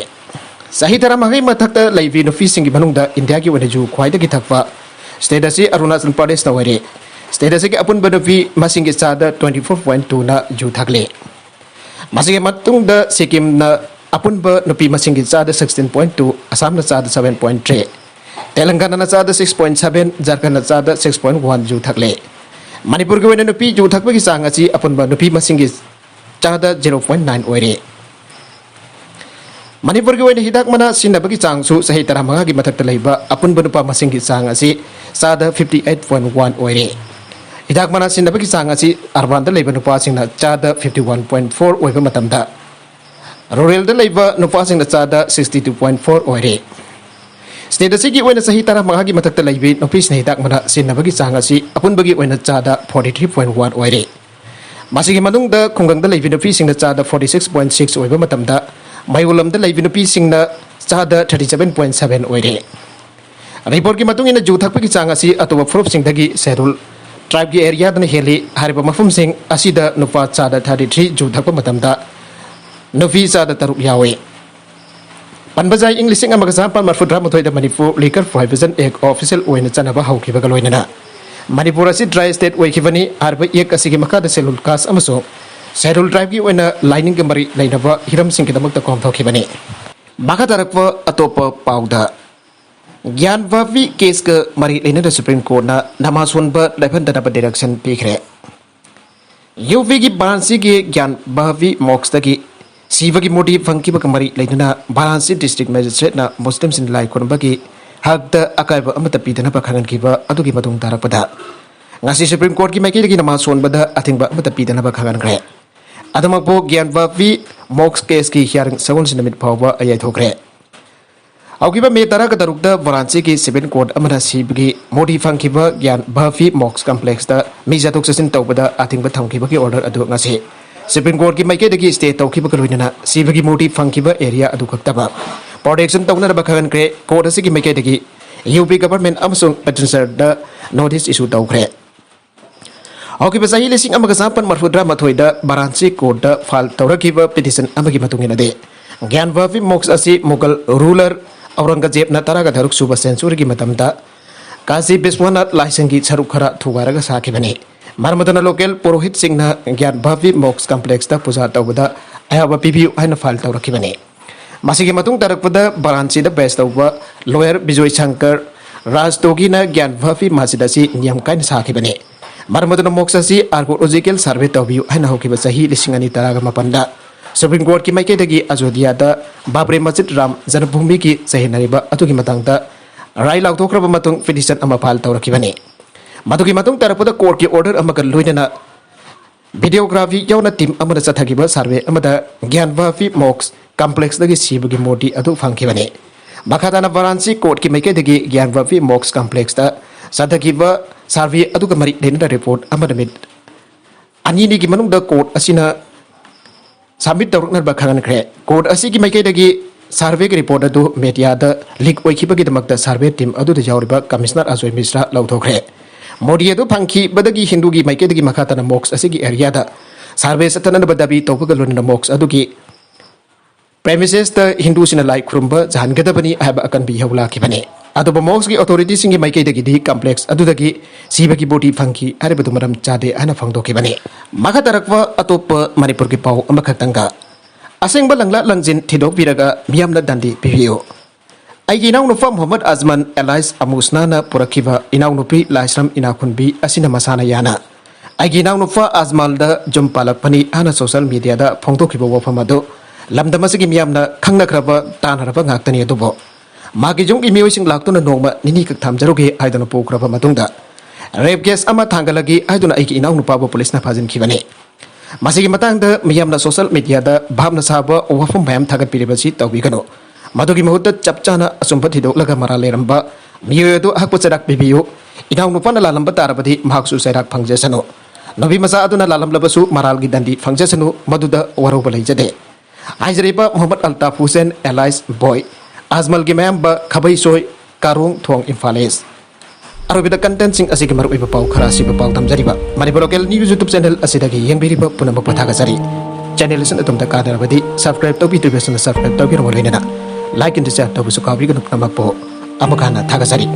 ꯆꯍꯤ ꯇꯔꯥꯃꯉꯥꯒꯤ ꯃꯊꯛꯇ ꯂꯩꯕꯤ ꯅꯨꯄꯤꯁꯤꯡꯒꯤ ꯃꯅꯨꯡꯗ ꯏꯟꯗꯤꯌꯥꯒꯤ ꯑꯣꯏꯅ ꯌꯨ ꯈ꯭ꯋꯥꯏꯗꯒꯤ ꯊꯛꯄ ꯁ꯭ꯇꯦꯠ ꯑꯁꯤ ꯑꯔꯨꯅꯥꯆꯜ ꯄ꯭ꯔꯗꯦꯁꯅ ꯑꯣꯏꯔꯦ꯫ ꯁ꯭ꯇꯦꯠ ꯑꯁꯤꯒꯤ ꯑꯄꯨꯟꯕ ꯅꯨꯄꯤ ꯃꯁꯤꯡꯒꯤ ꯆꯥꯗ ꯇ꯭ꯋꯦꯟꯇꯤ ꯐꯣꯔ ꯄꯣꯏꯟ ꯇꯨꯅ ꯌꯨ ꯊꯛꯂꯦ꯫ ꯃꯁꯤꯒꯤ ꯃꯇꯨꯡꯗ ꯁꯤꯛꯀꯤꯝꯅ ꯑꯄꯨꯟꯕ ꯅꯨꯄꯤ ꯃꯁꯤꯡꯒꯤ ꯆꯥꯗ ꯁꯤꯛꯁꯇꯤꯟ ꯄꯣꯏꯟ ꯇꯨ, ꯑꯁꯥꯝꯅ ꯆꯥꯗ ꯁꯚꯦꯟ ꯄꯣꯏꯟ ꯊ꯭ꯔꯤ, ꯇꯦꯂꯪꯒꯥꯅꯥꯅ ꯆꯥꯗ ꯁꯤꯛꯁ ꯄꯣꯏꯟ ꯁꯚꯦꯟ, ꯖꯥꯔꯈꯟꯅ ꯆꯥꯗ ꯁꯤꯛꯁ ꯄꯣꯏꯟ ꯋꯥꯟ ꯌꯨ ꯊꯛꯂꯦ꯫ ꯃꯅꯤꯄꯨꯔꯒꯤ ꯑꯣꯏꯅ ꯅꯨꯄꯤ ꯌꯨ ꯊꯛꯄꯒꯤ ꯆꯥꯡ ꯑꯁꯤ ꯑꯄꯨꯟꯕ ꯅꯨꯄꯤ ꯃꯁꯤꯡꯒꯤ ꯆꯥꯗ ꯖꯤꯔꯣ ꯄꯣꯏꯟ ꯅꯥꯏꯟ ꯑꯣꯏꯔꯦ꯫ ꯃꯅꯤꯄꯨꯔꯒꯤ ꯑꯣꯏꯅ ꯍꯤꯗꯥꯛ ꯃꯅꯥ ꯁꯤꯖꯤꯟꯅꯕꯒꯤ ꯆꯥꯡꯁꯨ ꯆꯍꯤ ꯇꯔꯥꯃꯉꯥꯒꯤ ꯃꯊꯛꯇ ꯂꯩꯕ ꯑꯄꯨꯟꯕ ꯅꯨꯄꯥ ꯃꯁꯤꯡꯒꯤ ꯆꯥꯡ ꯑꯁꯤ ꯆꯥꯗ ꯐꯤꯐꯇꯤ ꯑꯩꯠ ꯄꯣꯏꯟ ꯋꯥꯟ ꯑꯣꯏꯔꯦ꯫ ꯍꯤꯗꯥꯛ ꯃꯅꯥ ꯁꯤꯖꯤꯟꯅꯕꯒꯤ ꯆꯥꯡ ꯑꯁꯤ ꯑꯔꯕꯥꯟꯗ ꯂꯩꯕ ꯅꯨꯄꯥꯁꯤꯡꯅ ꯆꯥꯗ ꯐꯤꯐꯇꯤ ꯋꯥꯟ ꯄꯣꯏꯟ ꯐꯣꯔ ꯑꯣꯏꯕ ꯃꯇꯝꯗ, ꯔꯨꯔꯦꯜꯗ ꯂꯩꯕ ꯅꯨꯄꯥꯁꯤꯡꯅ ꯆꯥꯗ ꯁꯤꯛꯁꯇꯤ ꯇꯨ ꯄꯣꯏꯟ ꯐꯣꯔ ꯑꯣꯏꯔꯦ꯫ State ꯑꯁꯤꯒꯤ ꯑꯣꯏꯅ ꯆꯍꯤ ꯇꯔꯥꯃꯉꯥꯒꯤ ꯃꯊꯛꯇ ꯂꯩꯕꯤ ꯅꯨꯄꯤꯁꯤꯡꯅ ꯍꯤꯗꯥꯛ ꯃꯅꯥ ꯁꯤꯖꯤꯟꯅꯕꯒꯤ ꯆꯥꯡ ꯑꯁꯤ ꯑꯄꯨꯟꯕꯒꯤ ꯑꯣꯏꯅ ꯆꯥꯗ forty three point one ꯑꯣꯏꯔꯦ꯫ ꯃꯁꯤꯒꯤ ꯃꯅꯨꯡꯗ ꯈꯨꯡꯒꯪꯗ ꯂꯩꯕꯤ ꯅꯨꯄꯤꯁꯤꯡꯅ ꯆꯥꯗ forty six point six ꯑꯣꯏꯕ ꯃꯇꯝꯗ, ꯃꯌꯣꯜ ꯂꯝꯗ ꯂꯩꯕꯤ ꯅꯨꯄꯤꯁꯤꯡꯅ ꯆꯥꯗ thirty seven point seven ꯑꯣꯏꯔꯦ꯫ ꯔꯤꯄꯣꯔꯠꯀꯤ ꯃꯇꯨꯡ ꯏꯟꯅ, ꯖꯨ ꯊꯛꯄꯒꯤ ꯆꯥꯡ ꯑꯁꯤ ꯑꯇꯣꯞꯄ ꯐꯨꯔꯨꯞꯁꯤꯡꯗꯒꯤ Scheduled Tribeꯀꯤ areaꯗꯅ ꯍꯦꯜꯂꯤ꯫ ꯍꯥꯏꯔꯤꯕ ꯃꯐꯝꯁꯤꯡ ꯑꯁꯤꯗ ꯅꯨꯄꯥ ꯆꯥꯗ thirty three ꯖꯨ ꯊꯛꯄ ꯃꯇꯝꯗ, ꯅꯨꯄꯤ ꯆꯥꯗ ꯇꯔꯨꯛ ꯌꯥꯎꯏ꯫ ꯄꯟꯕ ꯌꯥꯏ, ꯏꯪ ꯂꯤꯁꯤꯡ ꯑꯃꯒ ꯆꯥꯃꯥꯄꯜ ꯃꯔꯤꯐꯨ ꯇꯔꯥꯃꯥꯊꯣꯏꯗ Manipur Liquor Prohibition Act official ꯑꯣꯏꯅ ꯆꯠꯅꯕ ꯍꯧꯈꯤꯕꯒ ꯂꯣꯏꯅꯅ ꯃꯅꯤꯄꯨꯔ ꯑꯁꯤ dry state ꯑꯣꯏꯈꯤꯕꯅꯤ꯫ ꯍꯥꯏꯔꯤꯕ act ꯑꯁꯤꯒꯤ ꯃꯈꯥꯗ Scheduled Caste ꯑꯃꯁꯨꯡ Scheduled Tribeꯀꯤ ꯑꯣꯏꯅ ꯂꯥꯏꯅꯤꯡꯒ ꯃꯔꯤ ꯂꯩꯅꯕ ꯍꯤꯔꯝꯁꯤꯡꯒꯤꯗꯃꯛꯇ ꯀꯣꯝꯊꯣꯛꯈꯤꯕꯅꯤ꯫ ꯃꯈꯥ ꯇꯥꯔꯛꯄ ꯑꯇꯣꯞꯄ ꯄꯥꯎꯗ, ꯒ꯭ꯌꯥꯟ ꯚꯥꯕꯤ caseꯀ ꯃꯔꯤ ꯂꯩꯅꯅ Supreme Courtꯅ ꯅꯃꯥ ꯁꯣꯟꯕ ꯂꯦꯞꯍꯟꯗꯅꯕ direction ꯄꯤꯈ꯭ꯔꯦ꯫ UPꯒꯤ ꯕꯥꯔꯥꯟꯁꯤꯒꯤ ꯒ꯭ꯌꯥꯟ ꯚꯥꯕꯤ mosqueꯇꯒꯤ ꯁꯤꯕꯒꯤ ꯃꯨꯔꯇꯤ ꯐꯪꯈꯤꯕꯒ ꯃꯔꯤ ꯂꯩꯅꯅ ꯕꯥꯔꯥꯟꯁꯤ district magistrateꯅ ꯃꯨꯁꯂꯤꯝꯁꯤꯡ ꯂꯥꯏ ꯈꯨꯔꯨꯝꯕꯒꯤ ꯍꯛꯇ ꯑꯀꯥꯏꯕ ꯑꯃꯠꯇ ꯄꯤꯗꯅꯕ ꯈꯪꯍꯟꯈꯤꯕ ꯑꯗꯨꯒꯤ ꯃꯇꯨꯡ ꯇꯥꯔꯛꯄꯗ, ꯉꯁꯤ Supreme Courtꯀꯤ ꯃꯥꯏꯀꯩꯗꯒꯤ ꯅꯃꯥ ꯁꯣꯟꯕꯗ ꯑꯊꯤꯡꯕ ꯑꯃꯠꯇ ꯄꯤꯗꯅꯕ ꯈꯪꯍꯟꯈ꯭ꯔꯦ꯫ ꯑꯗꯨꯃꯛꯄꯨ ꯒ꯭ꯌꯥꯟ ꯚꯥꯕꯤ mosque caseꯀꯤ hearing ꯁꯒꯣꯜꯁꯦꯟ ꯅꯨꯃꯤꯠ ꯐꯥꯎꯕ ꯌꯩꯊꯣꯛꯈ꯭ꯔꯦ꯫ ꯍꯧꯈꯤꯕ ꯃꯦ ꯇꯔꯥꯒ ꯇꯔꯨꯛꯇ ꯕꯥꯔꯥꯟꯁꯤꯒꯤ civil court ꯑꯃꯅ ꯁꯤꯕꯒꯤ ꯃꯨꯔꯇꯤ ꯐꯪꯈꯤꯕ ꯒ꯭ꯌꯥꯟ ꯚꯥꯕꯤ mosque complexꯇ ꯃꯤ ꯆꯠꯊꯣꯛ ꯆꯠꯁꯤꯟ ꯇꯧꯕꯗ ꯑꯊꯤꯡꯕ ꯊꯝꯈꯤꯕꯒꯤ order ꯑꯗꯨ ꯉꯁꯤ Supreme Courtꯀꯤ ꯃꯥꯏꯀꯩꯗꯒꯤ stay ꯇꯧꯈꯤꯕꯒ ꯂꯣꯏꯅꯅ ꯁꯤꯕꯒꯤ ꯃꯨꯔꯇꯤ ꯐꯪꯈꯤꯕ area ꯑꯗꯨ ꯈꯛꯇꯃꯛ protection ꯇꯧꯅꯅꯕ ꯈꯪꯍꯟꯈ꯭ꯔꯦ꯫ Court ꯑꯁꯤꯒꯤ ꯃꯥꯏꯀꯩꯗꯒꯤ UP government ꯑꯃꯁꯨꯡ petitionerꯗ notice issue ꯇꯧꯈ꯭ꯔꯦ꯫ ꯍꯧꯈꯤꯕ ꯆꯍꯤ ꯂꯤꯁꯤꯡ ꯑꯃꯒ ꯆꯥꯃꯥꯄꯜ ꯃꯔꯤꯐꯨ ꯇꯔꯥꯃꯥꯊꯣꯏꯗ ꯕꯥꯔꯥꯟꯁꯤ courtꯇ file ꯇꯧꯔꯛꯈꯤꯕ petition ꯑꯃꯒꯤ ꯃꯇꯨꯡ ꯏꯟꯅꯗꯤ, ꯒ꯭ꯌꯥꯟ ꯚꯥꯕꯤ mosque ꯑꯁꯤ Mughal ruler ꯑꯧꯔꯪꯒꯖꯦꯕꯅ ꯇꯔꯥꯒ ꯇꯔꯨꯛ ꯁꯨꯕ centuryꯒꯤ ꯃꯇꯝꯗ ꯀꯥꯁꯤ ꯕꯤꯁ꯭ꯋꯥꯅꯥꯊ ꯂꯥꯏꯁꯪꯒꯤ ꯁꯔꯨꯛ ꯈꯔ ꯊꯨꯒꯥꯏꯔꯒ ꯁꯥꯈꯤꯕꯅꯤ꯫ ꯃꯔꯝ ꯑꯗꯨꯅ local ꯄꯨꯔꯣꯍꯤꯠꯁꯤꯡꯅ ꯒ꯭ꯌꯥꯟ ꯚꯥꯕꯤ mosque complexꯇ ꯄꯨꯖꯥ ꯇꯧꯕꯗ ꯑꯌꯥꯕ ꯄꯤꯕꯤꯌꯨ ꯍꯥꯏꯅ file ꯇꯧꯔꯛꯈꯤꯕꯅꯤ꯫ ꯃꯁꯤꯒꯤ ꯃꯇꯨꯡ ꯇꯥꯔꯛꯄꯗ ꯕꯥꯔꯥꯟꯁꯤꯗ base ꯇꯧꯕ lawyer ꯕꯤꯖꯣꯏ ꯁꯪꯀꯔ ꯔꯥꯖꯇꯣꯒꯤꯅ ꯒ꯭ꯌꯥꯟ ꯚꯥꯕꯤ ꯃꯁꯖꯤꯗ ꯑꯁꯤ ꯅꯤꯌꯝ ꯀꯥꯏꯅ ꯁꯥꯈꯤꯕꯅꯤ꯫ ꯃꯔꯝ ꯑꯗꯨꯅ mosque ꯑꯁꯤ archaeological survey ꯇꯧꯕꯤꯌꯨ ꯍꯥꯏꯅ ꯍꯧꯈꯤꯕ ꯆꯍꯤ ꯂꯤꯁꯤꯡ ꯑꯅꯤ ꯇꯔꯥꯒ ꯃꯥꯄꯟꯗ Supreme Courtꯀꯤ ꯃꯥꯏꯀꯩꯗꯒꯤ ꯑꯌꯣꯙ꯭ꯌꯥꯗ ꯕꯥꯕ꯭ꯔꯤ ꯃꯁꯖꯤꯗ ꯔꯥꯝ ꯖꯟꯃꯚꯨꯃꯤꯒꯤ ꯆꯌꯦꯟꯅꯔꯤꯕ ꯑꯗꯨꯒꯤ ꯃꯇꯥꯡꯗ ꯔꯥꯏ ꯂꯥꯎꯊꯣꯛꯈ꯭ꯔꯕ ꯃꯇꯨꯡ petition ꯑꯃ file ꯇꯧꯔꯛꯈꯤꯕꯅꯤ꯫ ꯃꯗꯨꯒꯤ ꯃꯇꯨꯡ ꯇꯥꯔꯛꯄꯗ courtꯀꯤ order ꯑꯃꯒ ꯂꯣꯏꯅꯅ videography ꯌꯥꯎꯅ team ꯑꯃꯅ ꯆꯠꯊꯈꯤꯕ survey ꯑꯃꯗ ꯒ꯭ꯌꯥꯟ ꯚꯥꯕꯤ mosque complexꯇꯒꯤ ꯁꯤꯕꯒꯤ ꯃꯨꯔꯇꯤ ꯑꯗꯨ ꯐꯪꯈꯤꯕꯅꯤ꯫ ꯃꯈꯥ ꯇꯥꯅ ꯚꯥꯔꯥꯟꯁꯤ ꯀꯣꯔꯠꯀꯤ ꯃꯥꯏꯀꯩꯗꯒꯤ ꯒ꯭ꯌꯥꯟ ꯚꯥꯄꯤ ꯃꯣꯛꯁ ꯀꯝꯄ꯭ꯂꯦꯛꯁꯇ ꯆꯠꯊꯈꯤꯕ ꯁꯔꯚꯦ ꯑꯗꯨꯒ ꯃꯔꯤ ꯂꯩꯅꯅ ꯔꯤꯄꯣꯔꯠ ꯑꯃ ꯅꯨꯃꯤꯠ ꯑꯅꯤꯅꯤꯒꯤ ꯃꯅꯨꯡꯗ ꯀꯣꯔꯠ ꯑꯁꯤꯅ ꯁꯕꯃꯤꯠ ꯇꯧꯔꯛꯅꯕ ꯈꯪꯍꯟꯈ꯭ꯔꯦ꯫ ꯀꯣꯔꯠ ꯑꯁꯤꯒꯤ ꯃꯥꯏꯀꯩꯗꯒꯤ ꯁꯔꯚꯦꯒꯤ ꯔꯤꯄꯣꯔꯠ ꯑꯗꯨ ꯃꯦꯗꯤꯌꯥꯗ ꯂꯤꯛ ꯑꯣꯏꯈꯤꯕꯒꯤꯗꯃꯛꯇ ꯁꯔꯚꯦ ꯇꯤꯝ ꯑꯗꯨꯗ ꯌꯥꯎꯔꯤꯕ ꯀꯃꯤꯁꯅꯔ ꯑꯖꯣꯏ ꯃꯤꯁ꯭ꯔꯥ ꯂꯧꯊꯣꯛꯈ꯭ꯔꯦ꯫ ꯃꯣꯗꯤ ꯑꯗꯨ ꯐꯪꯈꯤꯕꯗꯒꯤ ꯍꯤꯟꯗꯨꯒꯤ ꯃꯥꯏꯀꯩꯗꯒꯤ ꯃꯈꯥ ꯇꯥꯅ ꯃꯣꯛꯁ ꯑꯁꯤꯒꯤ ꯑꯦꯔꯤꯌꯥꯗ ꯁꯔꯚꯦ ꯆꯠꯊꯅꯕ ꯗꯥꯕꯤ ꯇꯧꯕꯒ ꯂꯣꯏꯅꯅ ꯃꯣꯛꯁ ꯑꯗꯨꯒꯤ ꯄ꯭ꯔꯦꯃꯤꯁꯦꯁꯇ ꯍꯤꯟꯗꯨꯁꯤꯡꯅ ꯂꯥꯏ ꯈꯨꯔꯨꯝꯕ ꯌꯥꯍꯟꯒꯗꯕꯅꯤ ꯍꯥꯏꯕ ꯑꯀꯟꯕ ꯏꯍꯧ ꯂꯥꯛꯈꯤꯕꯅꯤ꯫ ꯑꯗꯨꯕꯨ ꯃꯣꯛꯁꯀꯤ ꯑꯣꯊꯣꯔꯤꯇꯤꯁꯤꯡꯒꯤ ꯃꯥꯏꯀꯩꯗꯒꯤꯗꯤ ꯀꯝꯄ꯭ꯂꯦꯛꯁ ꯑꯗꯨꯗꯒꯤ ꯁꯤꯕꯒꯤ ꯕꯣꯗꯤ ꯐꯪꯈꯤ ꯍꯥꯏꯔꯤꯕꯗꯨ ꯃꯔꯝ ꯆꯥꯗꯦ ꯍꯥꯏꯅ ꯐꯣꯡꯗꯣꯛꯈꯤꯕꯅꯤ꯫ ꯃꯈꯥ ꯇꯥꯔꯛꯄ ꯑꯇꯣꯞꯄ ꯃꯅꯤꯄꯨꯔꯒꯤ ꯄꯥꯎ ꯑꯃꯈꯛꯇꯪꯒ꯫ ꯑꯁꯦꯡꯕ ꯂꯪꯂꯥ ꯂꯪꯖꯤꯟ ꯊꯤꯗꯣꯛꯄꯤꯔꯒ ꯃꯤꯌꯥꯝꯅ ꯗꯟꯗꯤ ꯄꯤꯕꯤꯌꯨ꯫ ꯑꯩꯒꯤ ꯏꯅꯥꯎꯅꯨꯄꯥ ꯃꯨꯍꯝꯃꯗ ꯑꯖꯃꯟ ꯑꯦꯂꯥꯏꯁ ꯑꯃꯨꯁꯅꯥꯅ ꯄꯨꯔꯛꯈꯤꯕ ꯏꯅꯥꯎꯅꯨꯄꯤ ꯂꯥꯏꯁ꯭ꯔꯝ ꯏꯅꯥꯈꯨꯟꯕꯤ ꯑꯁꯤꯅ ꯃꯁꯥꯅ ꯌꯥꯅ ꯑꯩꯒꯤ ꯏꯅꯥꯎꯅꯨꯄꯥ ꯑꯖꯃꯜꯗ ꯌꯨꯝ ꯄꯥꯜꯂꯛꯄꯅꯤ ꯍꯥꯏꯅ ꯁꯣꯁꯤꯌꯦꯜ ꯃꯤꯗꯤꯌꯥꯗ ꯐꯣꯡꯗꯣꯛꯈꯤꯕ ꯋꯥꯐꯝ ꯑꯗꯨ ꯂꯝꯗꯝ ꯑꯁꯤꯒꯤ ꯃꯤꯌꯥꯝꯅ ꯈꯪꯅꯈ꯭ꯔꯕ ꯇꯥꯟꯅꯔꯕ ꯉꯥꯛꯇꯅꯤ꯫ ꯑꯗꯨꯕꯨ ꯃꯥꯒꯤ ꯌꯨꯝꯒꯤ ꯃꯤꯑꯣꯏꯁꯤꯡ ꯂꯥꯛꯇꯨꯅ ꯅꯣꯡꯃ ꯅꯤꯅꯤ ꯈꯛ ꯊꯝꯖꯔꯨꯒꯦ ꯍꯥꯏꯗꯨꯅ ꯄꯨꯈ꯭ꯔꯕ ꯃꯇꯨꯡꯗ ꯔꯦꯞ ꯀꯦꯁ ꯑꯃ ꯊꯥꯡꯒꯠꯂꯒꯦ ꯍꯥꯏꯗꯨꯅ ꯑꯩꯒꯤ ꯏꯅꯥꯎꯅꯨꯄꯥꯕꯨ ꯄꯨꯂꯤꯁꯅ ꯐꯥꯖꯤꯟꯈꯤꯕꯅꯤ꯫ ꯃꯁꯤꯒꯤ ꯃꯇꯥꯡꯗ ꯃꯤꯌꯥꯝꯅ ꯁꯣꯁꯤꯌꯦꯜ ꯃꯤꯗꯤꯌꯥꯗ ꯚꯥꯞꯅ ꯁꯥꯕ ꯋꯥꯐꯝ ꯃꯌꯥꯝ ꯊꯥꯒꯠꯄꯤꯔꯤꯕꯁꯤ ꯇꯧꯕꯤꯒꯅꯨ꯫ ꯃꯗꯨꯒꯤ ꯃꯍꯨꯠꯇ ꯆꯞ ꯆꯥꯅ ꯑꯆꯨꯝꯕ ꯊꯤꯗꯣꯛꯂꯒ ꯃꯔꯥꯜ ꯂꯩꯔꯝꯕ ꯃꯤꯑꯣꯏ ꯑꯗꯨ ꯑꯍꯛꯄ ꯆꯩꯔꯥꯛ ꯄꯤꯕꯤꯌꯨ꯫ ꯏꯅꯥꯎꯅꯨꯄꯥꯅ ꯂꯥꯜꯂꯝꯕ ꯇꯥꯔꯕꯗꯤ ꯃꯍꯥꯛꯁꯨ ꯆꯩꯔꯥꯛ ꯐꯪꯖꯁꯅꯨ꯫ ꯅꯨꯄꯤ ꯃꯆꯥ ꯑꯗꯨꯅ ꯂꯥꯜꯂꯝꯂꯕꯁꯨ ꯃꯔꯥꯜꯒꯤ ꯗꯟꯗꯤ ꯐꯪꯖꯁꯅꯨ, ꯃꯗꯨꯗ ꯋꯥꯔꯧꯕ ꯂꯩꯖꯗꯦ꯫ ꯍꯥꯏꯖꯔꯤꯕ ꯃꯨꯍꯝꯃꯗ ꯑꯜꯇꯥꯐ ꯍꯨꯁꯦꯟ ꯑꯦꯂꯥꯏꯁ ꯕꯣꯏ ꯑꯖꯃꯜꯒꯤ ꯃꯌꯥꯝꯕ ꯈꯕꯩꯁꯣꯏ ꯀꯥꯔꯣꯡ ꯊꯣꯡ ꯏꯝꯐꯥꯜ ꯏꯁ꯫ ꯑꯔꯣꯏꯕꯗ ꯀꯟꯇꯦꯟꯁꯤꯡ ꯑꯁꯤꯒꯤ ꯃꯔꯨꯑꯣꯏꯕ ꯄꯥꯎ ꯈꯔ ꯑꯁꯤꯕꯨ ꯄꯥꯎꯗꯝꯖꯔꯤꯕ Manipur local news YouTube channel ꯑꯁꯤꯗꯒꯤ ꯌꯦꯡꯕꯤꯔꯤꯕ ꯄꯨꯝꯅꯃꯛꯄꯨ ꯊꯥꯒꯠꯆꯔꯤ꯫ ꯆꯦꯅꯦꯜ ꯑꯁꯤꯅ ꯑꯗꯣꯝꯗ ꯀꯥꯟꯅꯔꯕꯗꯤ ꯁꯕꯁꯀ꯭ꯔꯥꯏꯕ ꯇꯧꯕꯤꯗ꯭ꯔꯤꯕꯁꯤꯡꯅ ꯁꯕꯁꯀ꯭ꯔꯥꯏꯕ ꯇꯧꯕꯤꯔꯝꯃ ꯂꯣꯏꯅꯅ ꯂꯥꯏꯛ ꯑꯦꯟ ꯁꯤꯌꯔ ꯇꯧꯕꯁꯨ ꯀꯥꯎꯕꯤꯒꯅꯨ꯫ ꯄꯨꯝꯅꯃꯛꯄꯨ ꯑꯃꯨꯛ ꯍꯟꯅ ꯊꯥꯒꯠꯆꯔꯤ꯫